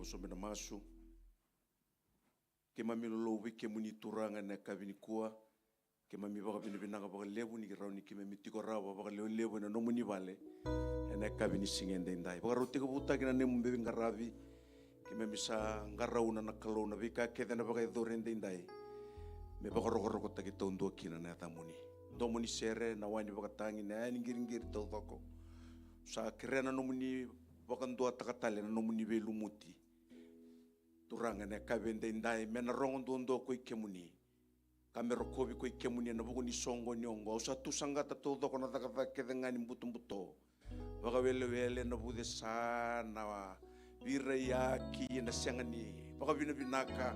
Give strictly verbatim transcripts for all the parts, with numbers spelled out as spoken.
Au sa bau na masu. Keimami lolou vei kemuni Turaga ena yakavi nikua. Keimami vakavinavinaka vakalevu ni rawa ni keimami tiko rawa vakalevulevu ena nomuni vale ena yakavi ni siga edaidai. Vakarau tekivutaki na neimami veiqaravi. Keimami sa qarauna na Kalou na veika kece ena vakayacori edaidai me vakarokorokotaki taudua kina na yacamuni. Domo ni sere, na wa ni vakatagi, na yaya ni qiriqiri taucoko. Sa kerea na nomuni vakaduataka tale na nomuni veilumuti. Turaga, ena yakavi edaidai me na rogo duadua koi kemuni ka me rokovi koi kemuni ena vuku ni soqoni oqo. Au sa tu saqata taucoko na cakacaka kece ga ni butobuto, vakawelewele, na vucesa, na veiraiyaki, ena sega ni vakavinavinaka,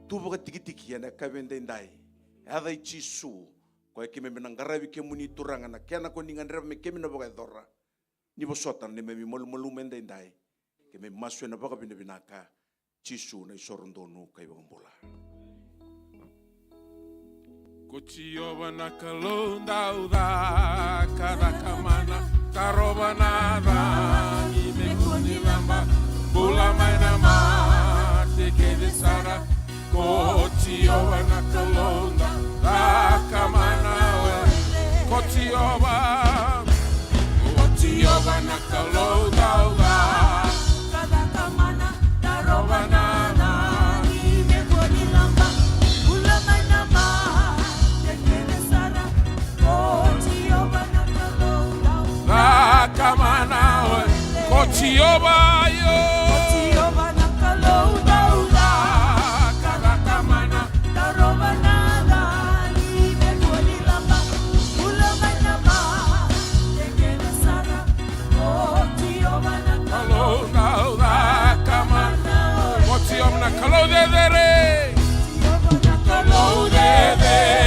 tu vakatikitiki ena yakavi edaidai. Yaca i Jisu, koya keimami na qaravi kemuni Turaga, na kena ko ni gadreva me keimami na vakayacora. Ni vosota na neimami malumalumu edaidai. Keimami masu ena vakavinavinaka. Jisu na isoro donu ka ivakabula. Ko Jiova na Kalou dau caka, caka mana, tarova na cagi me kua ni laba, bula mai na mate kece sara. Ko Jiova na Kalou dau caka mana, ko Jiova. Ko Jiova na Kalou dau caka, caka mana, tarova na cagi me kua ni laba, bula mai na mate kece sara. Ko Jiova na Kalou dau caka mana, ko Jiova io. Ko Jiova na Kalou dau caka, caka mana, tarova na cagi me kua ni laba, bula mai na mate kece sara. Ko Jiova na Kalou dau caka mana, ko Jiova na Kalou cecere. Jiova na Kalou cecere,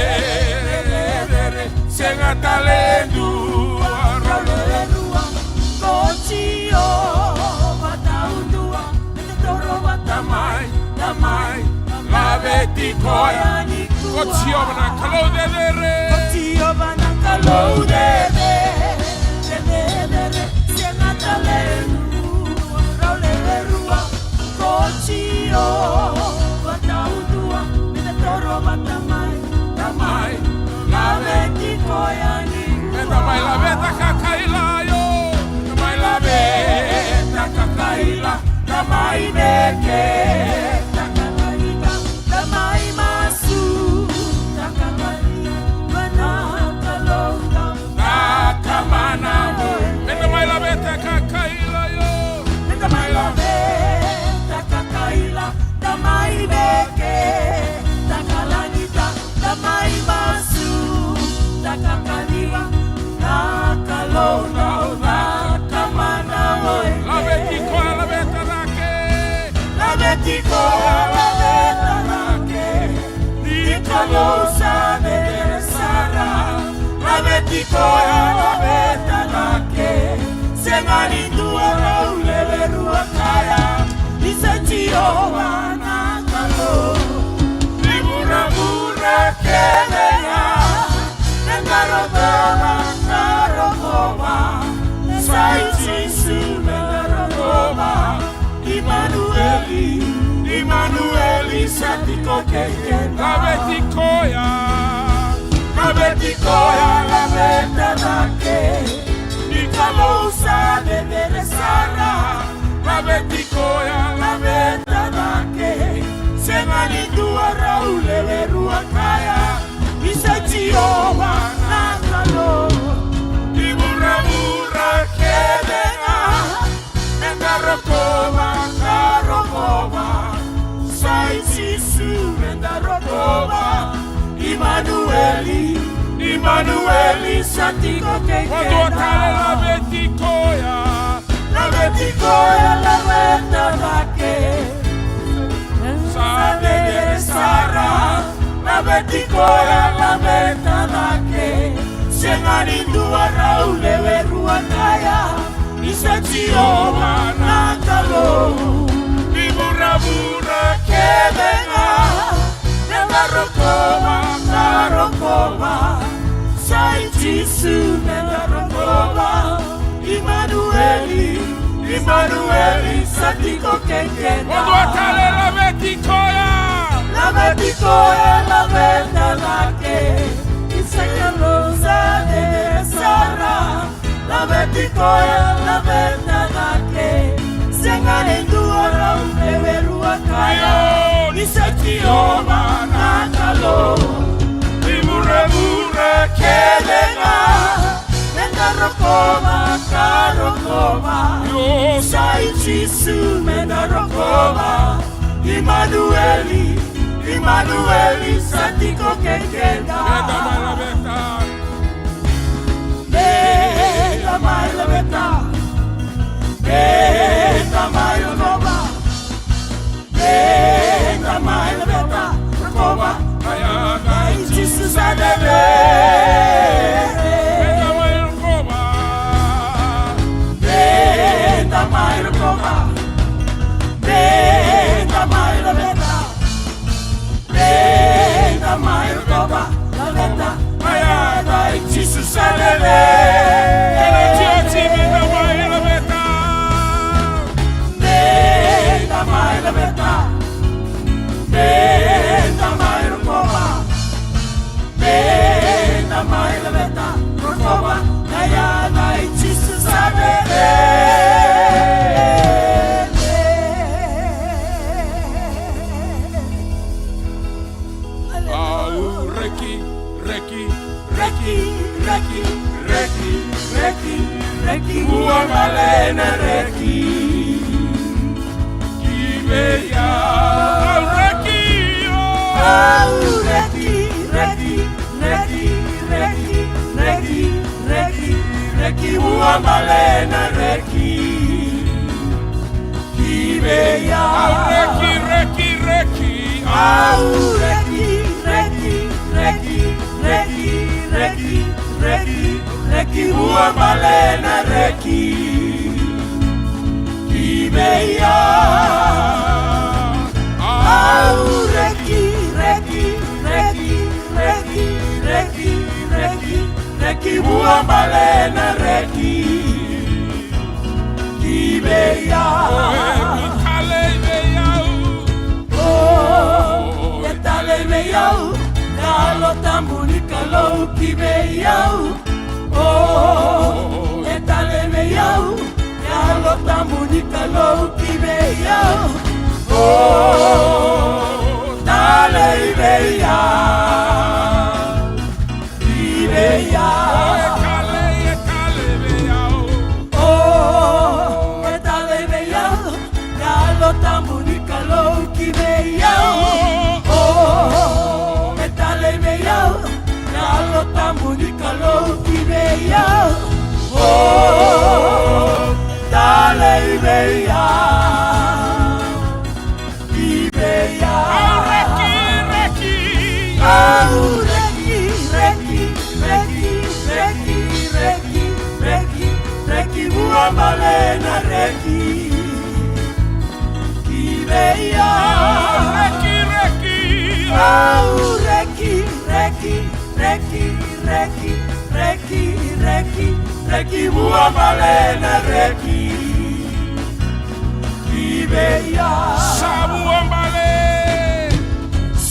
sega tale e dua rau lewe rua. Ko Jiova taudua, me da toro vata mai, da mai laveti koya nikua. Ko Jiova na Kalou cecere. Ko Jiova na Kalou cecere, cecere, sega tale e dua rau lewe rua. Ko Jiova taudua, me da toro vata mai, da mai laveti koya nikua. Me da mai laveta ka kaila io. Da mai laveta ka kaila, da mai veketa ka kaila, da mai masuta ka kaila, na Kalou dau caka mana. Me da mai laveta ka kaila io. Me da mai laveta ka kaila, da mai veketa ka lagita, da mai masuta ka kaila, na Kalou dau caka mana. Oi, laveti koya, laveta cake. Laveti koya, laveta cake. Ni Kalou sa cecere sara. Laveti koya, laveta cake. Sega ni dua rau lewe rua, kaya ni sa Jiova na Kalou ni vuravura kece ga. Me da rokova, da rokova, sa i Jisu me da rokova. Imanueli, Imanueli sa tiko kei keda. Laveti koya. Laveti koya, laveta cake. Ni Kalou sa cecere sara. Laveti koya, laveta cake. Sega ni dua rau lewe rua, kaya ni sa Jiova na Kalou ni vuravura kece ga. Me da rokova, da rokova, sa i Jisu me da rokova. Imanueli, Imanueli sa tiko kei keda. Laveti koya. Laveti koya, laveta cake. Sa cecere sara. Laveti koya, laveta cake. Sega ni dua rau lewe rua, kaya ni sa Jiova na Kalou ni vuravura kece ga. Me da rokova, da rokova, sa i Jisu me da rokova. Imanueli, Imanueli sa Tiko kei keda. Dua tale, laveti koya. Laveti koya, laveta cake. Ni sega ni sa dede sara. Laveti koya, laveta cake. Sega ni dua rau veverua kaya. Io, ni sa Jiova na Kalou. Ni vuravura kece ga. Meda rokova ka rokova. Io. Sa i Jisu meda rokova. Imanueli, Imanueli sa tiko kei keda. Meda mai laveta. Meda mai laveta. Meda mai rokova. Meda mai laveta, rokova, na yaca i Jisu sa dede. Meda mai rokova. Meda mai rokova. Meda mai laveta. Meda mai rokova, laveta, na yaca i Jisu sa dede. Kena iotioti, meda mai laveta. Meda mai laveta. Meda mai rokova. Meda mai laveta, rokova, na yaca i Jisu sa dede. Au reki, reki, reki, reki, reki, reki, reki, vuabale na reki. Ki vei au. Au reki, o. Au reki, reki, reki, reki, reki, reki, reki, vuabale na reki. Ki vei au. Au reki, reki, reki. Au reki, reki, reki, reki, reki, reki, reki, vuabale na reki. Ki vei au. Au reki, reki, reki, reki, reki, reki, reki, vuabale na reki. Ki vei au. O, e talei vei au. O, e talei vei au. Yalo Tabu ni Kalou ki vei au. O, e talei vei au. Yalo Tabu ni Kalou ki vei au. O, talei vei au. Ki vei au. O, e talei, e talei vei au. O, e talei vei au. Yalo Tabu ni Kalou ki vei au. O, e talei vei au. Yalo Tabu ni Kalou ki vei au. O, talei vei au. Ki vei au. Au reki, reki. Au reki, reki, reki, reki, reki, reki, reki, vuabale na reki. Ki vei au. Au reki, reki. Au reki, reki, reki, reki, reki, reki, reki, vuabale na reki. Ki vei au. Sa vuabale.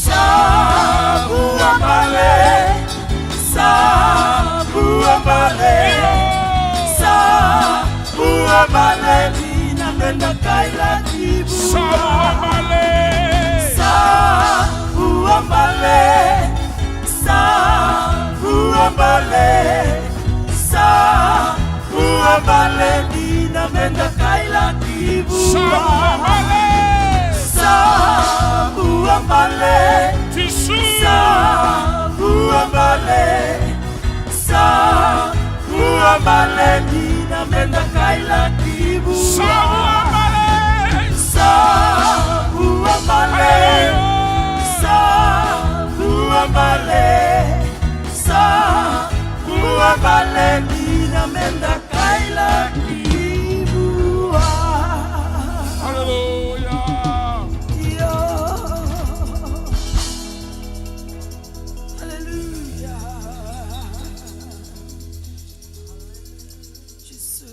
Sa vuabale. Sa vuabale. Io. Sa vuabale dina meda kailaki vua. Sa vuabale. Sa vuabale. Sa vuabale, sa vuabale dina meda kailaki vua. Sa vuabale. Sa vuabale. Jisu. Sa vuabale. Sa vuabale dina meda kailaki vua. Sa vuabale. Sa vuabale. Haleluya. Sa vuabale. Sa vuabale dina meda kailaki vua. Haleluya. Io. Haleluya. Jisu.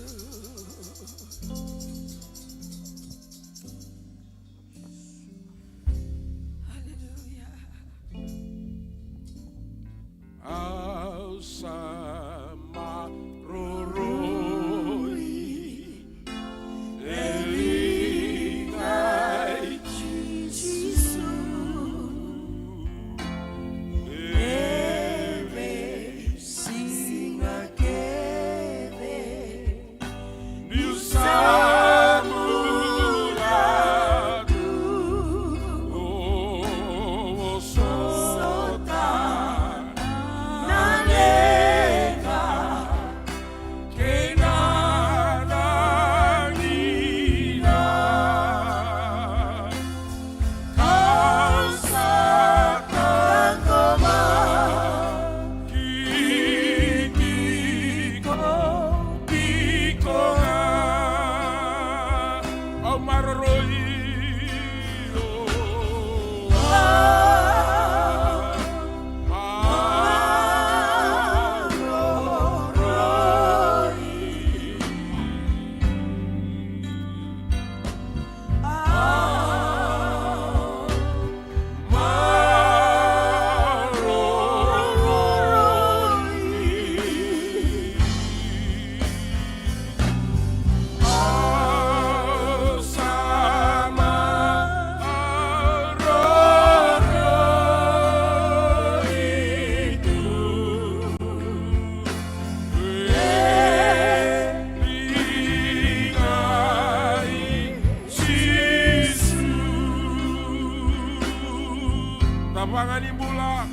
Vaga ni bula.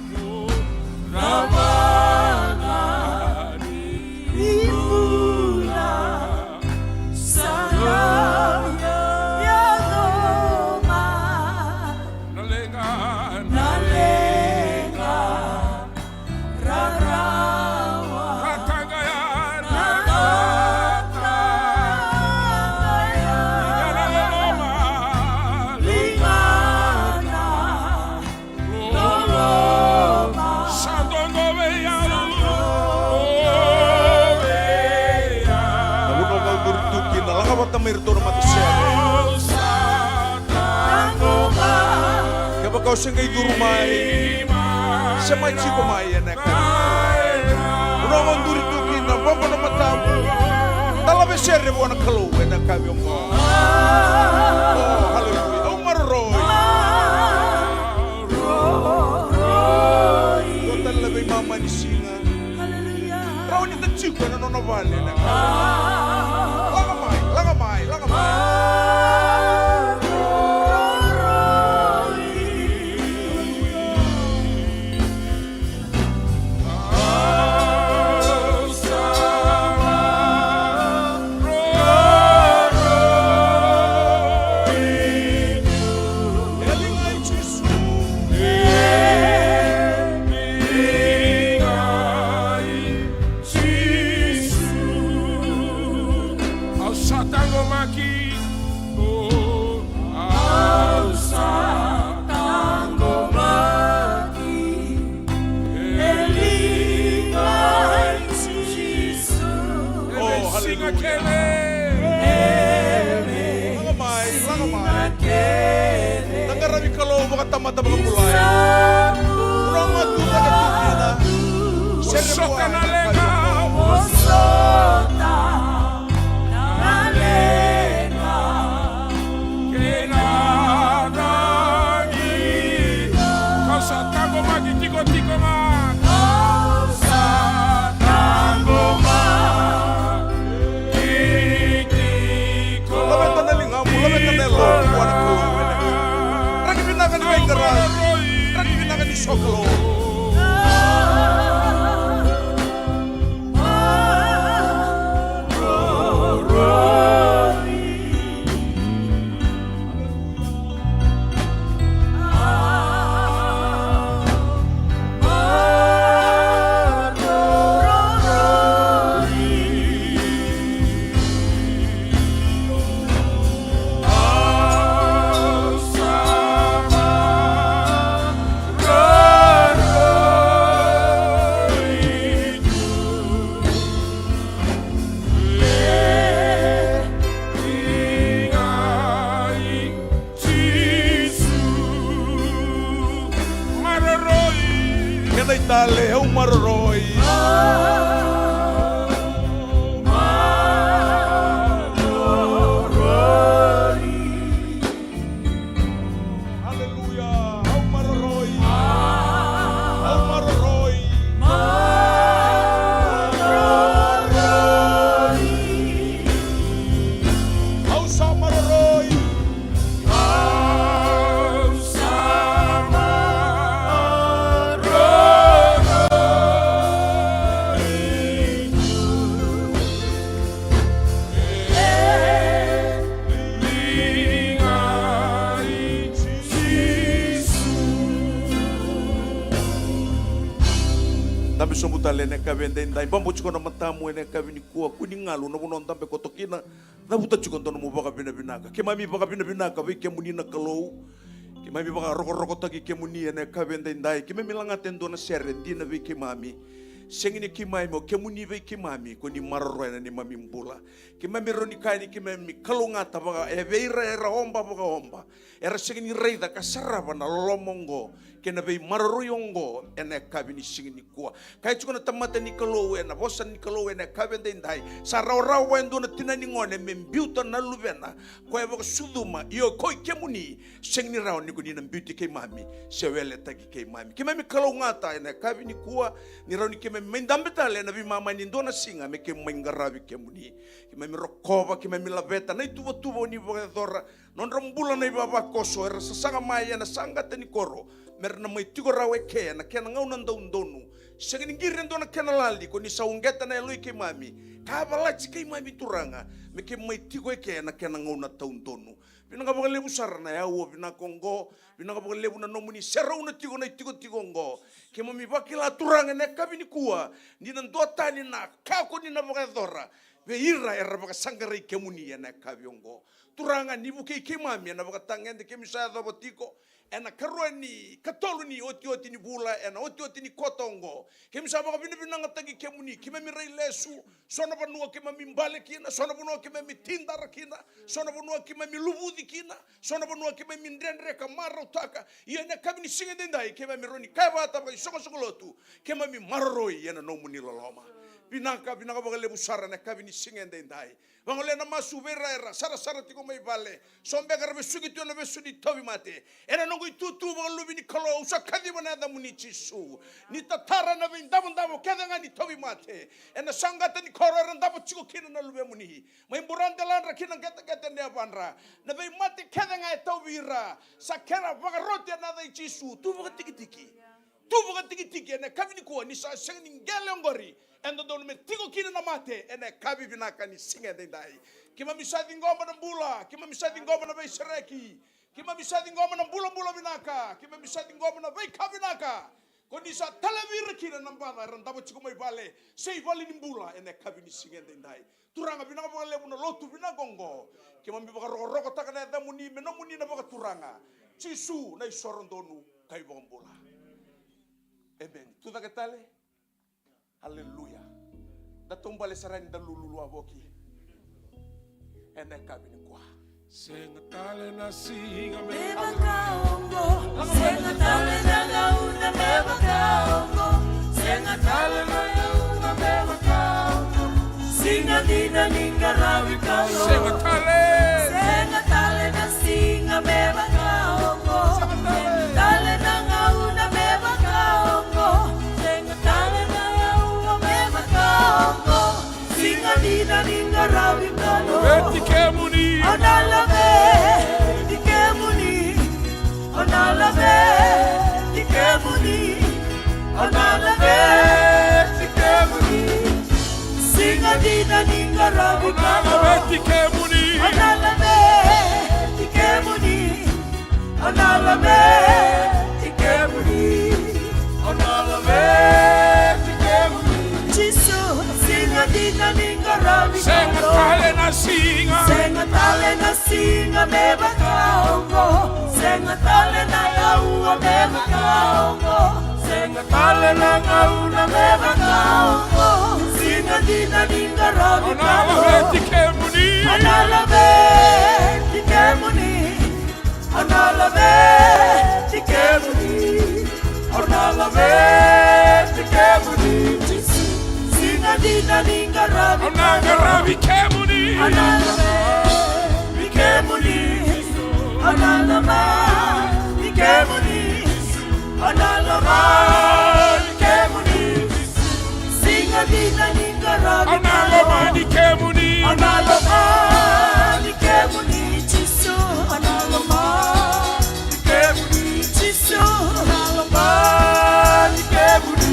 Vaga ni bula. Sa yaco mai. Na leqa. Na leqa. Rarawa. Rataga ya. Rataga ya. Ligana loloma. Ligana. Loloma. Sa dodo vei au. Sa dodo vei au. Na vuna au duri tu kina, laga vata mai iratou na matasere. Au sa taqomaki. Kevaka o se qai curu mai, se mai tiko mai ena yakavi. Vuna au duri tu kina, bobo na matamu. Da lavesere vua na Kalou ena yakavi oqo. Oh, haleluya. Au maroroi. Dua tale na veimama ni siga. Rawa ni da tiko ena nona vale na. Laga mai, laga mai, laga mai. Au sa taqomaki. Oh, au sa taqomaki. E liga i Jisu. Oh, haleluya. Laga mai, laga mai. Da qaravi Kalou vakatamata vakabulai. Rogo tu, rogo tu kina. Sere vua na leqa. Kei na ragi. Kau sa taqomaki tikotiko ga. Kau sa taqomaki tikotiko. Laveta na ligamu, laveta na yalomu vua na Kalou. Draki vinaka ni veiqaravi. Draki vinaka ni sokalou. Jisu, maroroi. Kena itale, au maroroi. Maroroi. Aleluya. Au maroroi. Au maroroi. Maroroi. Au sa maroroi. Au sa maroroi. E liga i Jisu. Dabe sobu tale ena yakavi edaidai. Babo tiko na matamu ena yakavi nikua, kua ni galu na vanua o dabe koto kina. Cavuta tiko dua nomu vakavinavinaka. Keimami vakavinavinaka vei kemuni na Kalou. Keimami vakarokorokotaki kemuni ena yakavi edaidai. Keimami lagata e dua na sere dina vei keimami. Sega ni keimami, o kemuni vei keimami, ko ni maroroya na neimami bula. Keimami rawa ni kaya ni keimami kalougata vaka e vei ira era oba vakaoba. Era sega ni raica ka sarava na loloma oqo kei na veimaroroi oqo ena yakavi ni siga nikua. Kaya tiko na tamata ni Kalou ena vosa ni Kalou ena yakavi edaidai, sa rawarawa vua e dua na tinani gone me biuta na luvena, koya e vakasucuma, io koi kemuni, sega ni rawa ni ko ni na biuti keimami se weletaki keimami. Keimami kalougata ena yakavi nikua, ni rawa ni keimami mai dabe tale ena veimama ni dua na siga me keimami mai qaravi kemuni. Keimami rokova, keimami laveta na ituvatuva o ni vakayacora, nodra bula na ivavakoso era sasaga mai ena saqata ni koro. me ra na mai tiko rawa eke ena kena gauna dau donu. Sega ni qiri e dua na kena lali, ko ni sa uqeta na yaloi keimami ka yavalati keimami, Turaga, me keimami tiko eke ena kena gauna dau donu. Vinaka vakalevu sara na aua vinaka oqo. Vinaka vakalevu na nomuni serauna tiko na itikotiko oqo. Keimami vakila, Turaga, ena yakavi nikua, ni na duatani na ka ko ni na vakayacora vei ira era vakasaqarai kemuni ena yakavi oqo. Turaga, ni vukei keimami ena vakatagede keimami sa yacova tiko ena ikarua ni, ikatolu ni otioti ni vula, ena otioti ni kota oqo. Keimami sa vakavinavinakataki kemuni. Keimami rai lesu, so na vanua keimami bale kina, so na vanua keimami tidara kina, so na vanua keimami luvuci kina, so na vanua keimami dredre ka marautaka. Ia ena yakavi ni siga edaidai, keimami rawa ni kaya vata vakaisoqosoqo lotu, keimami maroroi ena nomuni loloma. Vinaka, vinaka vakalevu sara ena yakavi ni siga edaidai. Vagolea na masu vei ira era sarasara tiko mai vale. So beka era vesuki tu ena vesu ni tauvimate. Ena noqu itutu vakaluve ni Kalou, au sa kaciva na yacamuni, Jisu. Ni tatara na veidavodavo kece ga ni tauvimate. Ena saqata ni koro era davo tiko kina na luvemuni, mai buradeladra ki na qeteqete ni yavadra. Na veimate kece ga e tauvi ira, sa kena vakaroti ena yaca i Jisu. Tu vakatikitiki. Tu vakatikitiki ena yakavi nikua, ni sa sega ni qele oqori e dodonu me tiko kina na mate ena yakavi vinaka ni siga edaidai. Keimami sa ciqoma na bula, keimami sa ciqoma na veisereki, keimami sa ciqoma na bulabula vinaka, keimami sa ciqoma na veika vinaka ko ni sa talevi ira kina na baca era davo tiko mai vale, se i valenibula ena yakavi ni siga edaidai. Turaga, vinaka vakalevu na lotu vinaka oqo. Keimami vakarokorokotaka na yacamuni me nomuni na vakaturaga, Jisu na isoro donu ka ivakabula. Emeni. Tucake tale. Aleluya. Da taubale sara yani, da lululu wavoki ena yakavi nikua. Sega tale na siga me vaka oqo. Sega tale na gauna me vaka oqo. Sega tale na gauna me vaka oqo. Siga dina ni qaravi Kalou. Sega tale. Sega tale na siga me vaka oqo. Sega tale na gauna me vaka oqo. Sega tale na gauna me vaka oqo. Siga dina ni qaravi Kalou. Veti kemuni. Au na laveti kemuni. Au na laveti kemuni. Au na laveti kemuni. Siga dina ni qaravi Kalou. Au na laveti kemuni. Au na laveti kemuni. Au na laveti kemuni. Au na laveti kemuni. Jisu, siga dina ni qaravi Kalou. Sega tale na siga. Sega tale na siga me vaka oqo. Sega tale na aua me vaka oqo. Sega tale na gauna me vaka oqo. Siga dina ni qaravi Kalou. Au na laveti kemuni. Au na laveti kemuni. Au na laveti kemuni. Au na laveti kemuni, Jisu. Siga dina ni qaravi Kalou. Au na qaravi kemuni. Au na laveti kemuni. Au na laveti kemuni. Au na laveti kemuni, Jisu. Siga dina ni qaravi Kalou. Au na lomani kemuni. Au na lomani kemuni, Jisu. Au na lomani kemuni, Jisu. Au na lomani kemuni,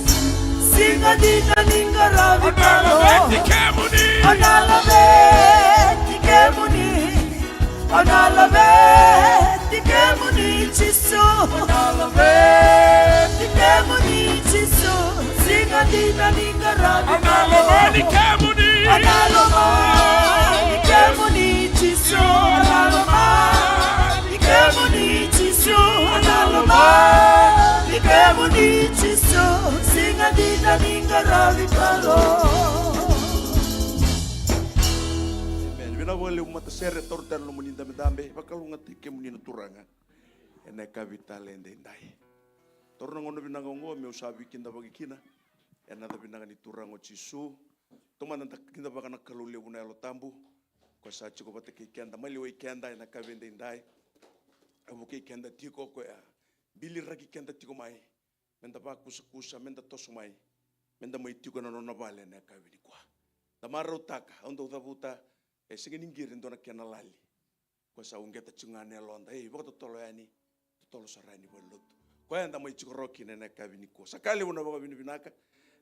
Jisu. Siga dina ni qaravi Kalou. Au na laveti kemuni. Au na laveti kemuni. Au na laveti kemuni, Jisu. Au na laveti kemuni, Jisu. Siga dina ni qaravi Kalou. Au na lomani kemuni. Au na lomani kemuni, Jisu. Au na lomani kemuni, Jisu. Au na lomani kemuni, Jisu. Siga dina ni qaravi Kalou. Emeni. Vinaka vakalevu matasere, taura tale na nomuni dabedabe, vakalougatataki kemuni na Turaga ena yakavi tale edaidai. Taura na gauna vinaka oqo meu sa veikidavaki kina ena yaca vinaka ni Turaga o Jisu. Taumada da kidavaka na Kalou levu na Yalo Tabu, ko sa tiko vata kei keda, maliwai keda ena yakavi edaidai. A vukei keda tiko, koya biliraki keda tiko mai, meda vakusakusa, meda toso mai, meda mai tiko ena nona vale ena yakavi nikua. Da marautaka, au dau cavuta, e sega ni qiri e dua na kena lali. Ko sa uqeta tiko ga na yaloda, ei, vakatotolo yani, totolo sara yani valelotu. Koya eda mai tiko rawa kina ena yakavi nikua. Sa ka levu na vakavinavinaka,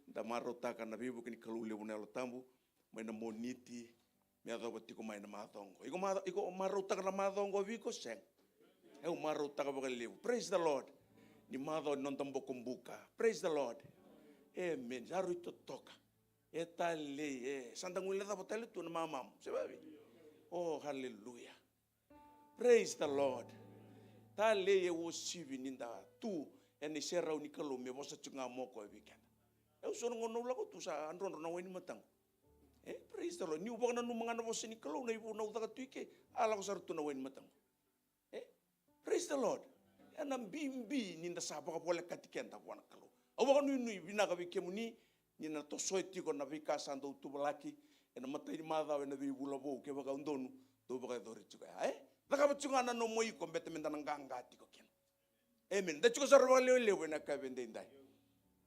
da marautaka na veivuke ni Kalou levu na Yalo Tabu mai na Moniti me yacova tiko mai na macawa oqo. Iko ma, iko marautaka na macawa oqo vei iko, sega? Au marautaka vakalevu. Praise the Lord. Ni macawa ni noda bokobuka. Praise the Lord. Amen. Sa rui totoka. E talei, e, sa da guilecava tale tu na mamamu, se vavi? Oh, hallelujah. Praise the Lord. Talei e uasivi ni da tu ena iserau ni Kalou me vosa tiko ga mo koya vei keda. Au so na gauna au lako tu sa drodro na wai ni mataqu. E, praise the Lord. Niu vakananuma ga na vosa ni Kalou, na ivunau caka tu i ke, a lako sara tu na wai ni mataqu. E? Praise the Lord. Ena bibi ni da sa vakavolekati keda vua na Kalou. Au vakanuinui vinaka vei kemuni ni na tosoya tiko na veika sa dau tuvalaki ena matai ni macawa ena veivula vou, kevaka au donu, dou vakayacori tiko ya, e? Cakava tiko ga na nomu iko, beta meda na qaqa tiko kina. Amen. Da tiko sara vakalevulevu ena yakavi edaidai.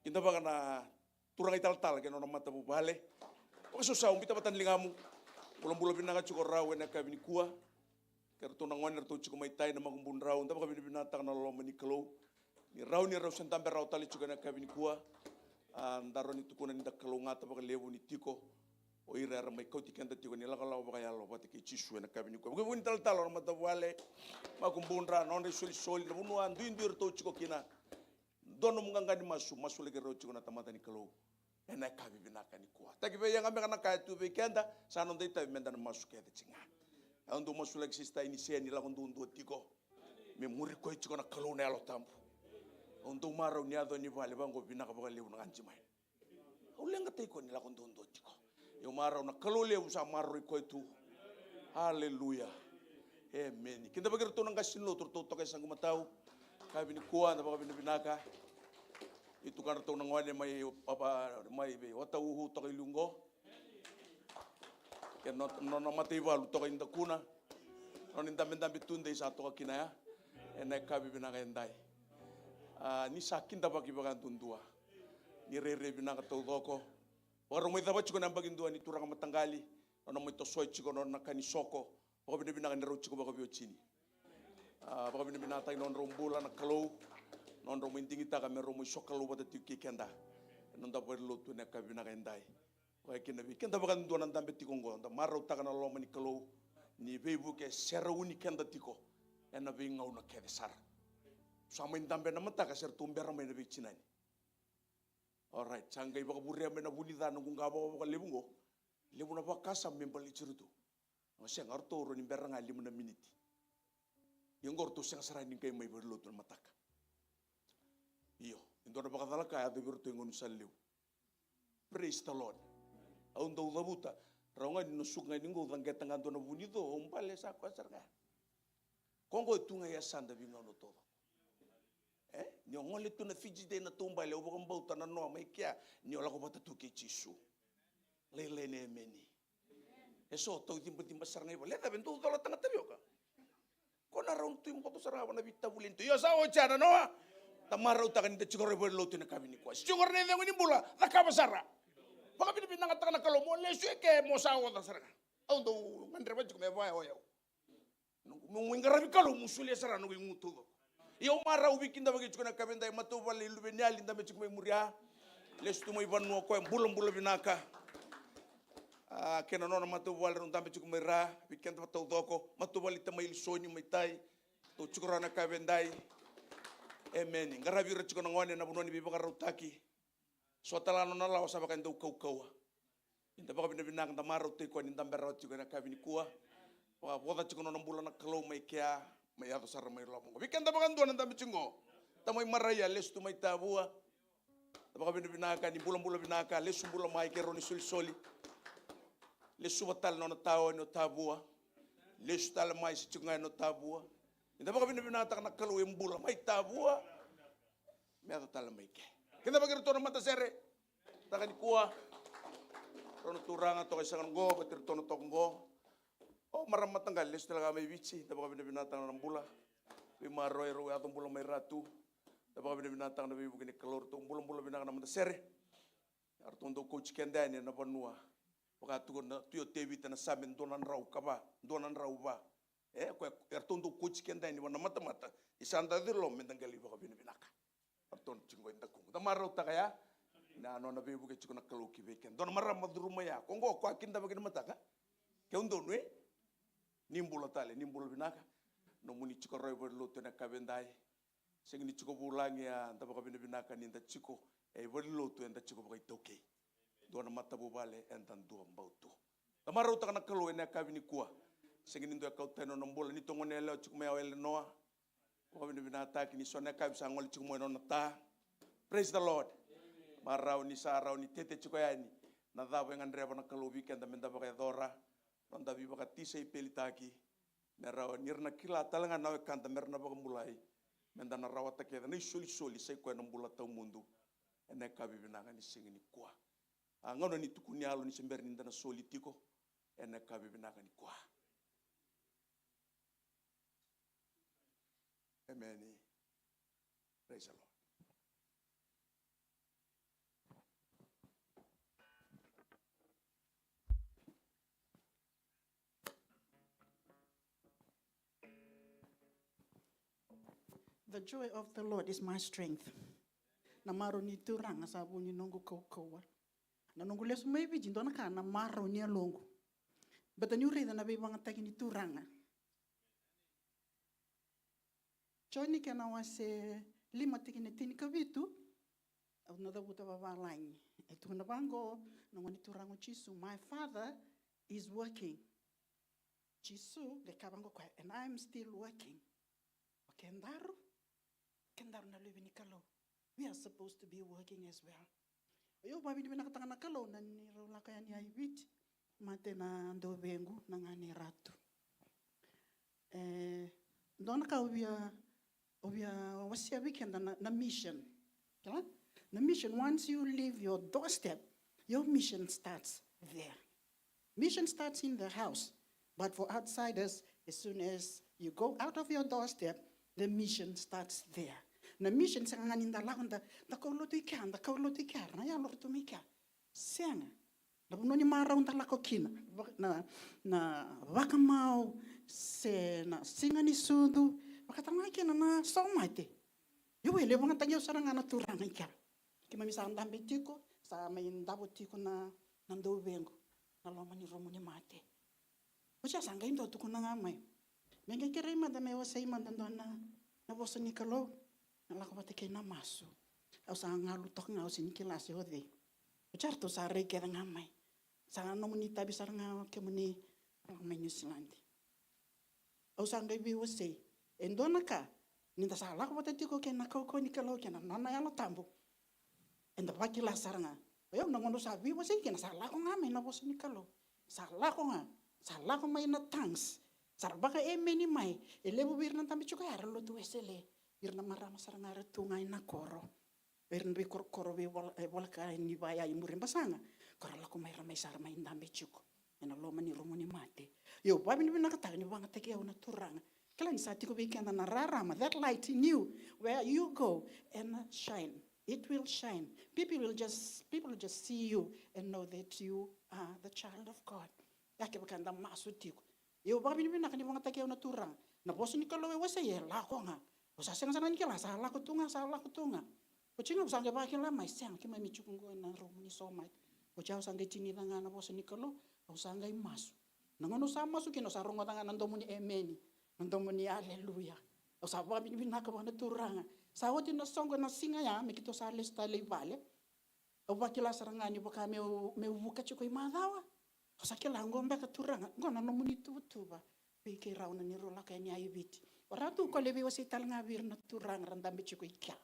Kidavaka na turaga italatala kei na nona matavuvale. Vakasausau, biuta vata na ligamu. Bulabula vinaka tiko rau ena yakavi nikua. Kei ratou na gone ratou tiko mai tai, na makubudrau, da vakavinavinakataka na loloma ni Kalou. Ni rau, ni rau se dabe rawa tale tiko ena yakavi nikua. A, da rawa ni tukuna ni da kalougata vakalevu ni tiko o ira era mai kauti keda tiko ni lakolako vakayalo vata kei Jisu ena yakavi nikua. Vukevuke ni talatala, nona matavuvale, makubudra, nodra isolisoli, na vanua duidui ratou tiko kina. Dua nomu qaqa ni masu, masulaki rau tiko na tamata ni Kalou ena yakavi vinaka nikua. Taki vei yaga beka na ka e tu vei keda, sa noda itavi meda na masu kece tiko ga. Au dau masulaki sista Inise ni lako duadua tiko me muri koya tiko na Kalou na Yalo Tabu. Au dau marau ni yaco ni vale vaqo vinaka vakalevu na ganji mai. Au leqataki koya ni lako duadua tiko. Au marau na Kalou levu sa maroroi koya tu. Aleluya. Emeni. Kidavaki iratou na qase ni lotu, ratou toka e Saqu Matau. Yakavi nikua, da vakavinavinaka. Itukudratou na gone mai, mai vei Watauhu toka i liu qo. Kei na nona mataivalu toka i Dakuna. Nona idabedabe tudei sa toka kina ya. Ena yakavi vinaka edai. A, ni sa kidavaki vakaduadua. Ni rairai vinaka taucoko. Vakarau mai cava tiko na yabaki dua ni turaga mataqali. Nona mai tosoya tiko nona ka ni soko. Vakavinavinaka ni rau tiko vakaveiwatini. A, vakavinavinakataki na nodrau bula na Kalou. Nodrau mai digitaka me rau mai sokalou vata tiko kei keda. Ena noda valenilotu ena yakavi vinaka edai. Vaka kina vei keda vakadua na dabe tiko oqo, da marautaka na loma ni Kalou, ni veivuke e serauni keda tiko ena veigauna kece sara. Sa mai dabe na mataka, se ratou bera mai na veitinani. Alright, sa qai vakavurea mai na vunica na noqu qavokavoka levu oqo. Levu na vakasama me baleti iratou. Au sega, o ratou rawa ni bera ga lima na miniti. Ia oqo ratou sega sara ni qai mai valenilotu na mataka. Io, e dua na vakacalaka e yacovi iratou e gaunisala levu. Praise the Lord. Au dau cavuta, rawa ga ni na suka ga ni qo, au caqeta ga dua na vunico, au bale sa koya sara ga. Ko oqo e tu ga e yasada veigauna taucoko. E? Ni o gole tu na Fiji Day na taubale, au vakabauta na noa mai kea, ni o lako vata tu kei Jisu. Lailai na emeni. E so tau cibaciba sara ga i vale. Cava e dau cola taga tavioka? Ko na rau tu i boto sara ga vana veitavuleni tu. Io sa oja na noa. Da marautaka ni da tiko rau i valenilotu ena yakavi nikua. Tiko rau na icegu ni bula, cakava sara. Vakavinavinakataka na Kalou mo lesu eke mo sa oca sara ga. Au dau gadreva tiko me vaya o yau. Noqu, meu mai qaravi Kalou, meu solia sara noqu igu taucoko. Ia au marau vei keda vaki tiko na yakavi edai, matavuvale i Luveniyali, dabe tiko mai muria. Lesu tu mai vanua o koya, bulabula vinaka. A, kei na nona matavuvale, rau dabe tiko mai ra, vei keda taucoko, matavuvale i Tamai Lisoni mai tai. Tou tiko rawa na yakavi edai. Emeni. Qaravi ira tiko na gone, na vanua ni veivakarautaki. So tale ga nona lawa sa vaka e dau kaukauwa. Eda vakavinavinaka, da marautaki koya ni dabe rawa tiko ena yakavi nikua. Vakavoca tiko nona bula na Kalou mai kea, mai yaco sara mai loma oqo. Vei keda vakadua na dabe tiko oqo. Tamai Maraia, lesu tu mai Tavua. Da vakavinavinaka ni bulabula vinaka, lesu bula mai kei rau na isolisoli. Lesuva tale nona taoni o Tavua. Lesu tale mai se tiko ga ena o Tavua. Eda vakavinavinakataka na Kalou e bula mai Tavua. Me yaco tale mai ke. Kidavaki iratou na matasere. Taka nikua. Rau na turaga toka i Sagana oqo, vata iratou na toka oqo. O marama mataqali lesu tale ga mai Viti, da vakavinavinakataka na bula. Veimaroroi rau yaco bula mai ra tu. Da vakavinavinakataka na veivuke ni Kalou, ratou bulabula vinaka na matasere. Ratou dau kauti keda yani ena vanua. Vaka tukuna na Tui o Tevita ena Same dua na drau ka va, dua na drau va. E, koya, eratou dau kauti keda yani vua na matamata, ni sa da ciloma meda qai lai vakavinavinaka. Tonu tiko qo i dakuqu. Da marautaka ya na nona veivuke tiko na Kalou ki vei keda. Dua na marama curuma ya. Ko qo ko a kidavaki na mataka. Ke u donu e? Ni bula tale, ni bula vinaka. Nomuni tiko rawa i valenilotu ena yakavi edai. Sega ni tiko vulagi, a da vakavinavinaka ni da tiko e valenilotu, eda tiko vakaitaukei. Dua na matavuvale eda dua bau tu. Da marautaka na Kalou ena yakavi nikua. Sega ni dua e kau tani nona bula, ni togone yalewa tiko mai, o Elenoa. Vakavinavinakataki ni so na yakavi sa gole tiko mai nona ta. Praise the Lord. Marau ni sa rawa ni tete tiko yani na cava e gadreva na Kalou vei keda meda vakayacora. Noda veivakatisaipelitaki. Me rawa ni ra na kila tale ga na wekada me ra na vakabulai. Meda na rawata kece na isolisoli sa i koya na bula tawamudu. Ena yakavi vinaka ni siga nikua. A gauna ni tukuni yalo ni se bera ni da na soli tiko. Ena yakavi vinaka nikua. Emeni. Praise the Lord. The joy of the Lord is my strength. Na marau ni Turaga sa vu ni noqu kaukauwa. Na noqu lesu mai Viti, dua na ka na marau ni yaloqu. Baleta niu raica na veivagataki ni Turaga. Joni kena wase lima tikina tinikavitu, au na cavuta vavalagi. E tukuna vaqo na Gone Turaga o Jisu, "My Father is working." Jisu qai kaya vaqo o koya, "And I'm still working." O kedaru, kedaru na luve ni Kalou, we are supposed to be working as well. Io, au vakavinavinakataka na Kalou na neirau lako yani i Viti, mate na dauvequ, na gane i Ratu. E dua na ka au via, au via wasea vei keda na, na mission. Kila? Na mission, once you leave your doorstep, your mission starts there. Mission starts in the house, but for outsiders, as soon as you go out of your doorstep, the mission starts there. Na mission sega ga ni da lako da, da kaulotu i kea, da kaulotu i kea, na yalo ratou mai kea. Sega. Na vanua ni marau da lako kina, va-, na, na vakamau, se na siga ni sucu, vakatale ga kina na somate. Io, e levu ga tagi au sara ga na Turaga i kea. Keimami sa dabe tiko, sa mai davo tiko na, na dauvequ na loma ni rumu ni mate. Oti ya sa qai dua tukuna ga mai, me qai kerei mada me wasei mada dua na, na vosa ni Kalou, na lako vata kei na masu. Au sa galu toka ga, au sega ni kila se o cei. Oti ya ratou sa rai kece ga mai. Sa nomuni itavi sara ga o kemuni lako mai Niusiladi. Au sa qai veiwasei. E dua na ka, ni da sa lako vata tiko kei na kaukauwa ni Kalou kei na nona Yalo Tabu, eda vakila sara ga. Io, na gauna au sa veiwasei kina, sa lako ga mai na vosa ni Kalou. Sa lako ga, sa lako mai na tongues. Sa ra vakaemeni mai. E levu vei ira na dabe tiko ya era lotu Wesele. Ira na marama sara ga era tu ga ena koro. Era na veikorokoro, veivola, e, voleka ni vaya i Burebasaga. Ko ra lako mai, ra mai, sa ra mai dabe tiko ena loma ni rumu ni mate. Io, au vakavinavinakataka ni vakayagataki au na Turaga. Kila ni sa tiko vei keda na rarama, that light in you, where you go and shine. It will shine. People will just, people will just see you and know that you are the child of God. Ya kevaka eda masu tiko. Io, au vakavinavinaka ni vakayagataki au na Turaga. Na vosa ni Kalou e wasei e lako ga. Au sa sega sara ni kila, sa lako tu ga, sa lako tu ga. Oti ga au sa qai vakila mai, sega, keimami tiko qo ena rumu ni somate. Oti au sa qai tinica ga na vosa ni Kalou, au sa qai masu. Na gauna au sa masu kina, au sa rogoca ga na domo ni emeni, na domo ni aleluya. Au sa vakavinavinaka vua na Turaga. Sa oti na soqo na siga ya, me keitou sa lesu tale i vale. Au vakila sara ga ni vaka meu, meu vuka tiko i macawa. Au sa kila, qo beka Turaga, qo na nomuni tuvatuva vei keirau na neirau lako yani i Viti. O rau tu, ko lai veiwasei tale ga vei ira na turaga ra dabe tiko i kea.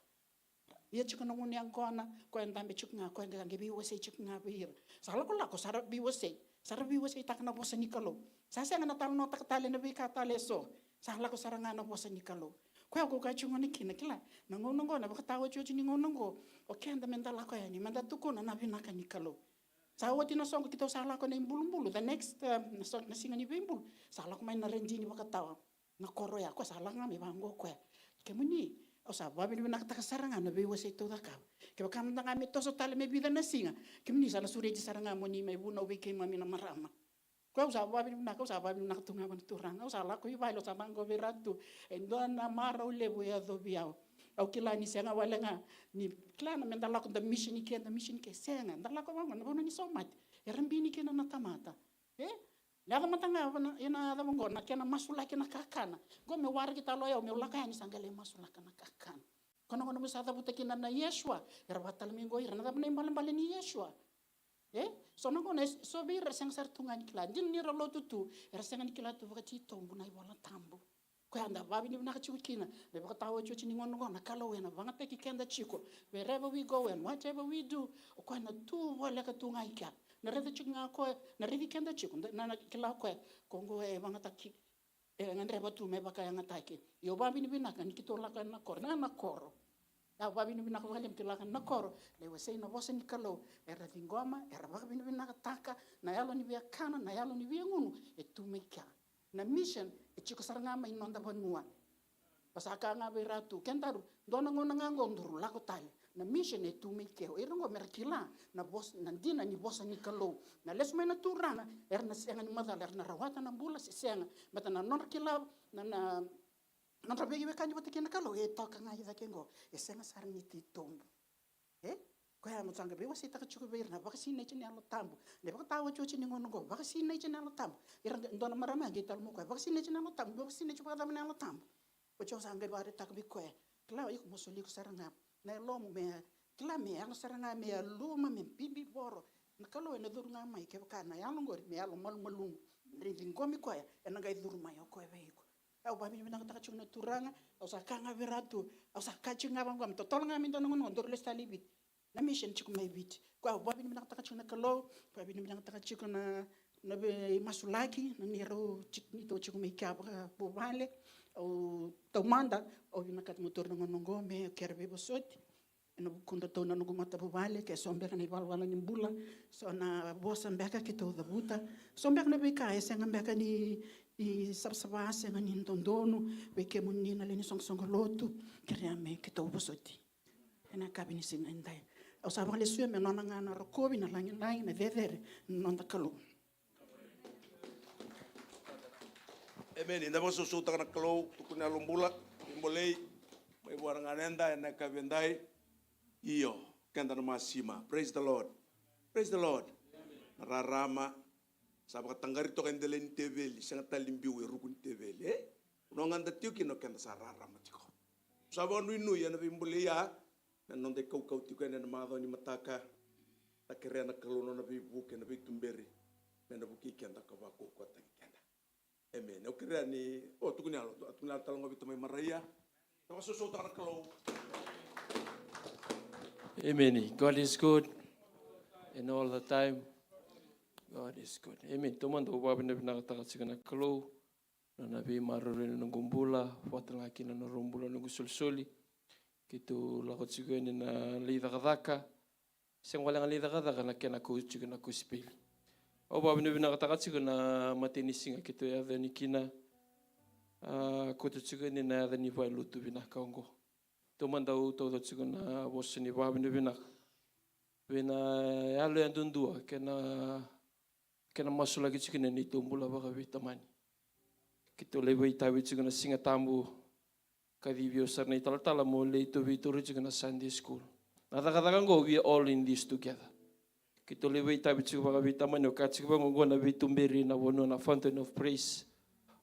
Ia tiko na gunu yaqona, koya dabe tiko ga, koya qai veiwasei tiko ga vei ira. Sa lakolako, sa ra veiwasei, sa ra veiwaseitaka na vosa ni Kalou. Sa sega na talanoataka tale na veika tale eso. Sa lako sara ga na vosa ni Kalou. Koya au kaya tiko gona kina, kila, na gauna qo, na vakataotioti ni gauna qo, o keda meda lako yani, meda tukuna na vinaka ni Kalou. Sa oti na soqo keitou sa lako na ibulubulu, the next, um, na so-, na siga ni veibulu, sa lako mai na redi ni vakatawa. Na koro ya, koya sa lako ga mai vaqo koya. Kemuni, au sa vakavinavinakataka sara ga na veiwasei tou cakava. Kevaka mada ga me toso tale me vica na siga, kemuni sa na sureti sara ga moni mai vunau vei keimami na marama. Koya au sa vakavinavinaka, au sa vakavinavinaka tu ga vua na Turaga. Au sa lako i vale, au sa vaqo vei ira tu. E dua na marau levu e yacovi au. Au kila ni sega wale ga ni kila na meda lako da mission ke, da mission ke, sega. Da lako vaqo na vanua ni somate. Era bini kina na tamata. E? Na yaco mada ga vana, ena yaco vaqo na kena masulaki na kakana. Qo me waraki tale o yau meu lako yani sa qai lai masulaka na kakana. Ko na gauna meu sa cavuta kina na Yeshua, era vakatale mai qo ira na cava na ibalebale ni Yeshua. E? So na gauna, so vei ira era sega sara tu ga ni kila. Dina ni ra lotu tu, era sega ni kila tu vakatitobu na iVola Tabu. Koya da vavinavinaka tiko kina, me vakataotioti ni gauna oqo na Kalou ena vagataki keda tiko. Wherever we go and whatever we do, o koya na tu voleka tu ga i kea. Na raica tiko ga o koya, na raici keda tiko, na, na kila o koya, ko oqo e vagataki, e gadreva tu me vakayagataki. Io vavinavinaka ni keitou lako ena koro, na, na koro. Au vavinavinaka vakalevu keitou lako ena koro, lai wasei na vosa ni Kalou, era ciqoma, era vakavinavinakataka, na yalo ni viakana, na yalo ni viagunu, e tu mai kea. Na mission e tiko sara ga mai noda vanua. Au sa kaya ga vei ira tu, kedaru, dua na gauna ga qo daru lako tale. Na mission e tu mai ke. O ira qo mera kila na vosa, na dina ni vosa ni Kalou. Na lesu mai na Turaga, era na sega ni macala era na rawata na bula se sega. Baleta na nodra kila, na, na nodra veiwekani vata kei na Kalou e toka ga i cake qo. E sega sara ni titobu. E? Koya mo sa qai veiwaseitaka tiko vei ira na vakasinaiti ni Yalo Tabu. Na ivakataotioti ni gauna oqo, vakasinaiti ni Yalo Tabu. Ira qai, dua na marama qai talanoa o koya, vakasinaiti ni Yalo Tabu, vakasinaiti vakacava na Yalo Tabu. Oti au sa qai vakaraitaka vei koya. Kila iko mo soli iko sara ga. Na yalomu me, kila me yalo sara ga, me yaluma, me bibivoro. Na Kalou ena curu ga mai kevaka na yalo qori me yalo malumalumu. Ni ciqomi koya, ena qai curu mai o koya vei iko. Au vavinavinakataka tiko na Turaga, au sa kaya ga vei ira tu, au sa kaya tiko ga vaqo, me totolo ga me dua na gauna, daru lesu tale i Viti. Na mission tiko mai Viti. Koya au vavinavinakataka tiko na Kalou, vavinavinakataka tiko na, na veimasulaki, na neirau tiko, neitou tiko mai kea vakavuvale, au taumada, au vinakata meu taura na gauna oqo, me kere veivosoti. Ena vukudratou na noqu matavuvale, ke so beka na ivalavala ni bula, so na vosa beka keitou cavuta, so beka na veika e sega beka ni, ni savasava, sega ni dodonu, vei kemuni na lewe ni soqosoqo lotu, kerea me keitou vosoti. Ena yakavi ni siga edai. Au sa vakalesuya me nona ga na rokovi, na lagilagi, na cecere, na noda Kalou. Emeni. Da vakasausautaka na Kalou, tukuna na Yalo Bula, veibolei, mai vua na ganeda, ena yakavi edai. Io, keda na masima. Praise the Lord. Praise the Lord. Na rarama, sa vakataqari toka e dela ni teveli, sega tale ni biu e ruku ni teveli, e? Vanua ga da tiko kina o keda sa rarama tiko. Sa vakanuinui ena veibolei ya, na noda ikaukau tiko yani ena macawa ni mataka, da kerea na Kalou na nona veivuke, na veituberi, me na vukei keda ka vakaukauwataki keda. Emeni. Au kerea ni, o, tukuni yalo, tukuni yalo tale ga o Vita mai Maraia. Da vakasausautaka na Kalou. Emeni. God is good. And all the time. God is good. Emeni. Taumada au vakavinavinakataka tiko na Kalou. Na, na veimaroroi ni noqu bula, vata ga kina na noqu bula, noqu solisoli. Keitou lako tiko yani na lai cakacaka. Sega wale ga lai cakacaka na kena kau tiko na kosipeli. Au vakavinavinakataka tiko na matai ni siga keitou yaco yani kina. A, kauta tiko yani na yaca ni valelotu vinaka oqo. Taumada au tauca tiko na vosa ni vakavinavinaka vei na yalo yadudua kei na kena masulaki tiko na neitou bula vakaveitamani. Keitou lai vakaitavi tiko na Siga Tabu, kacivi au sara na italatala mo lai tou veitauri tiko na Sunday school. Na cakacaka oqo, we are all in this together. Keitou lai vakaitavi tiko vakaveitamani, au kaya tiko vaqo, oqo na veituberi, na vanua na Fountain of Praise.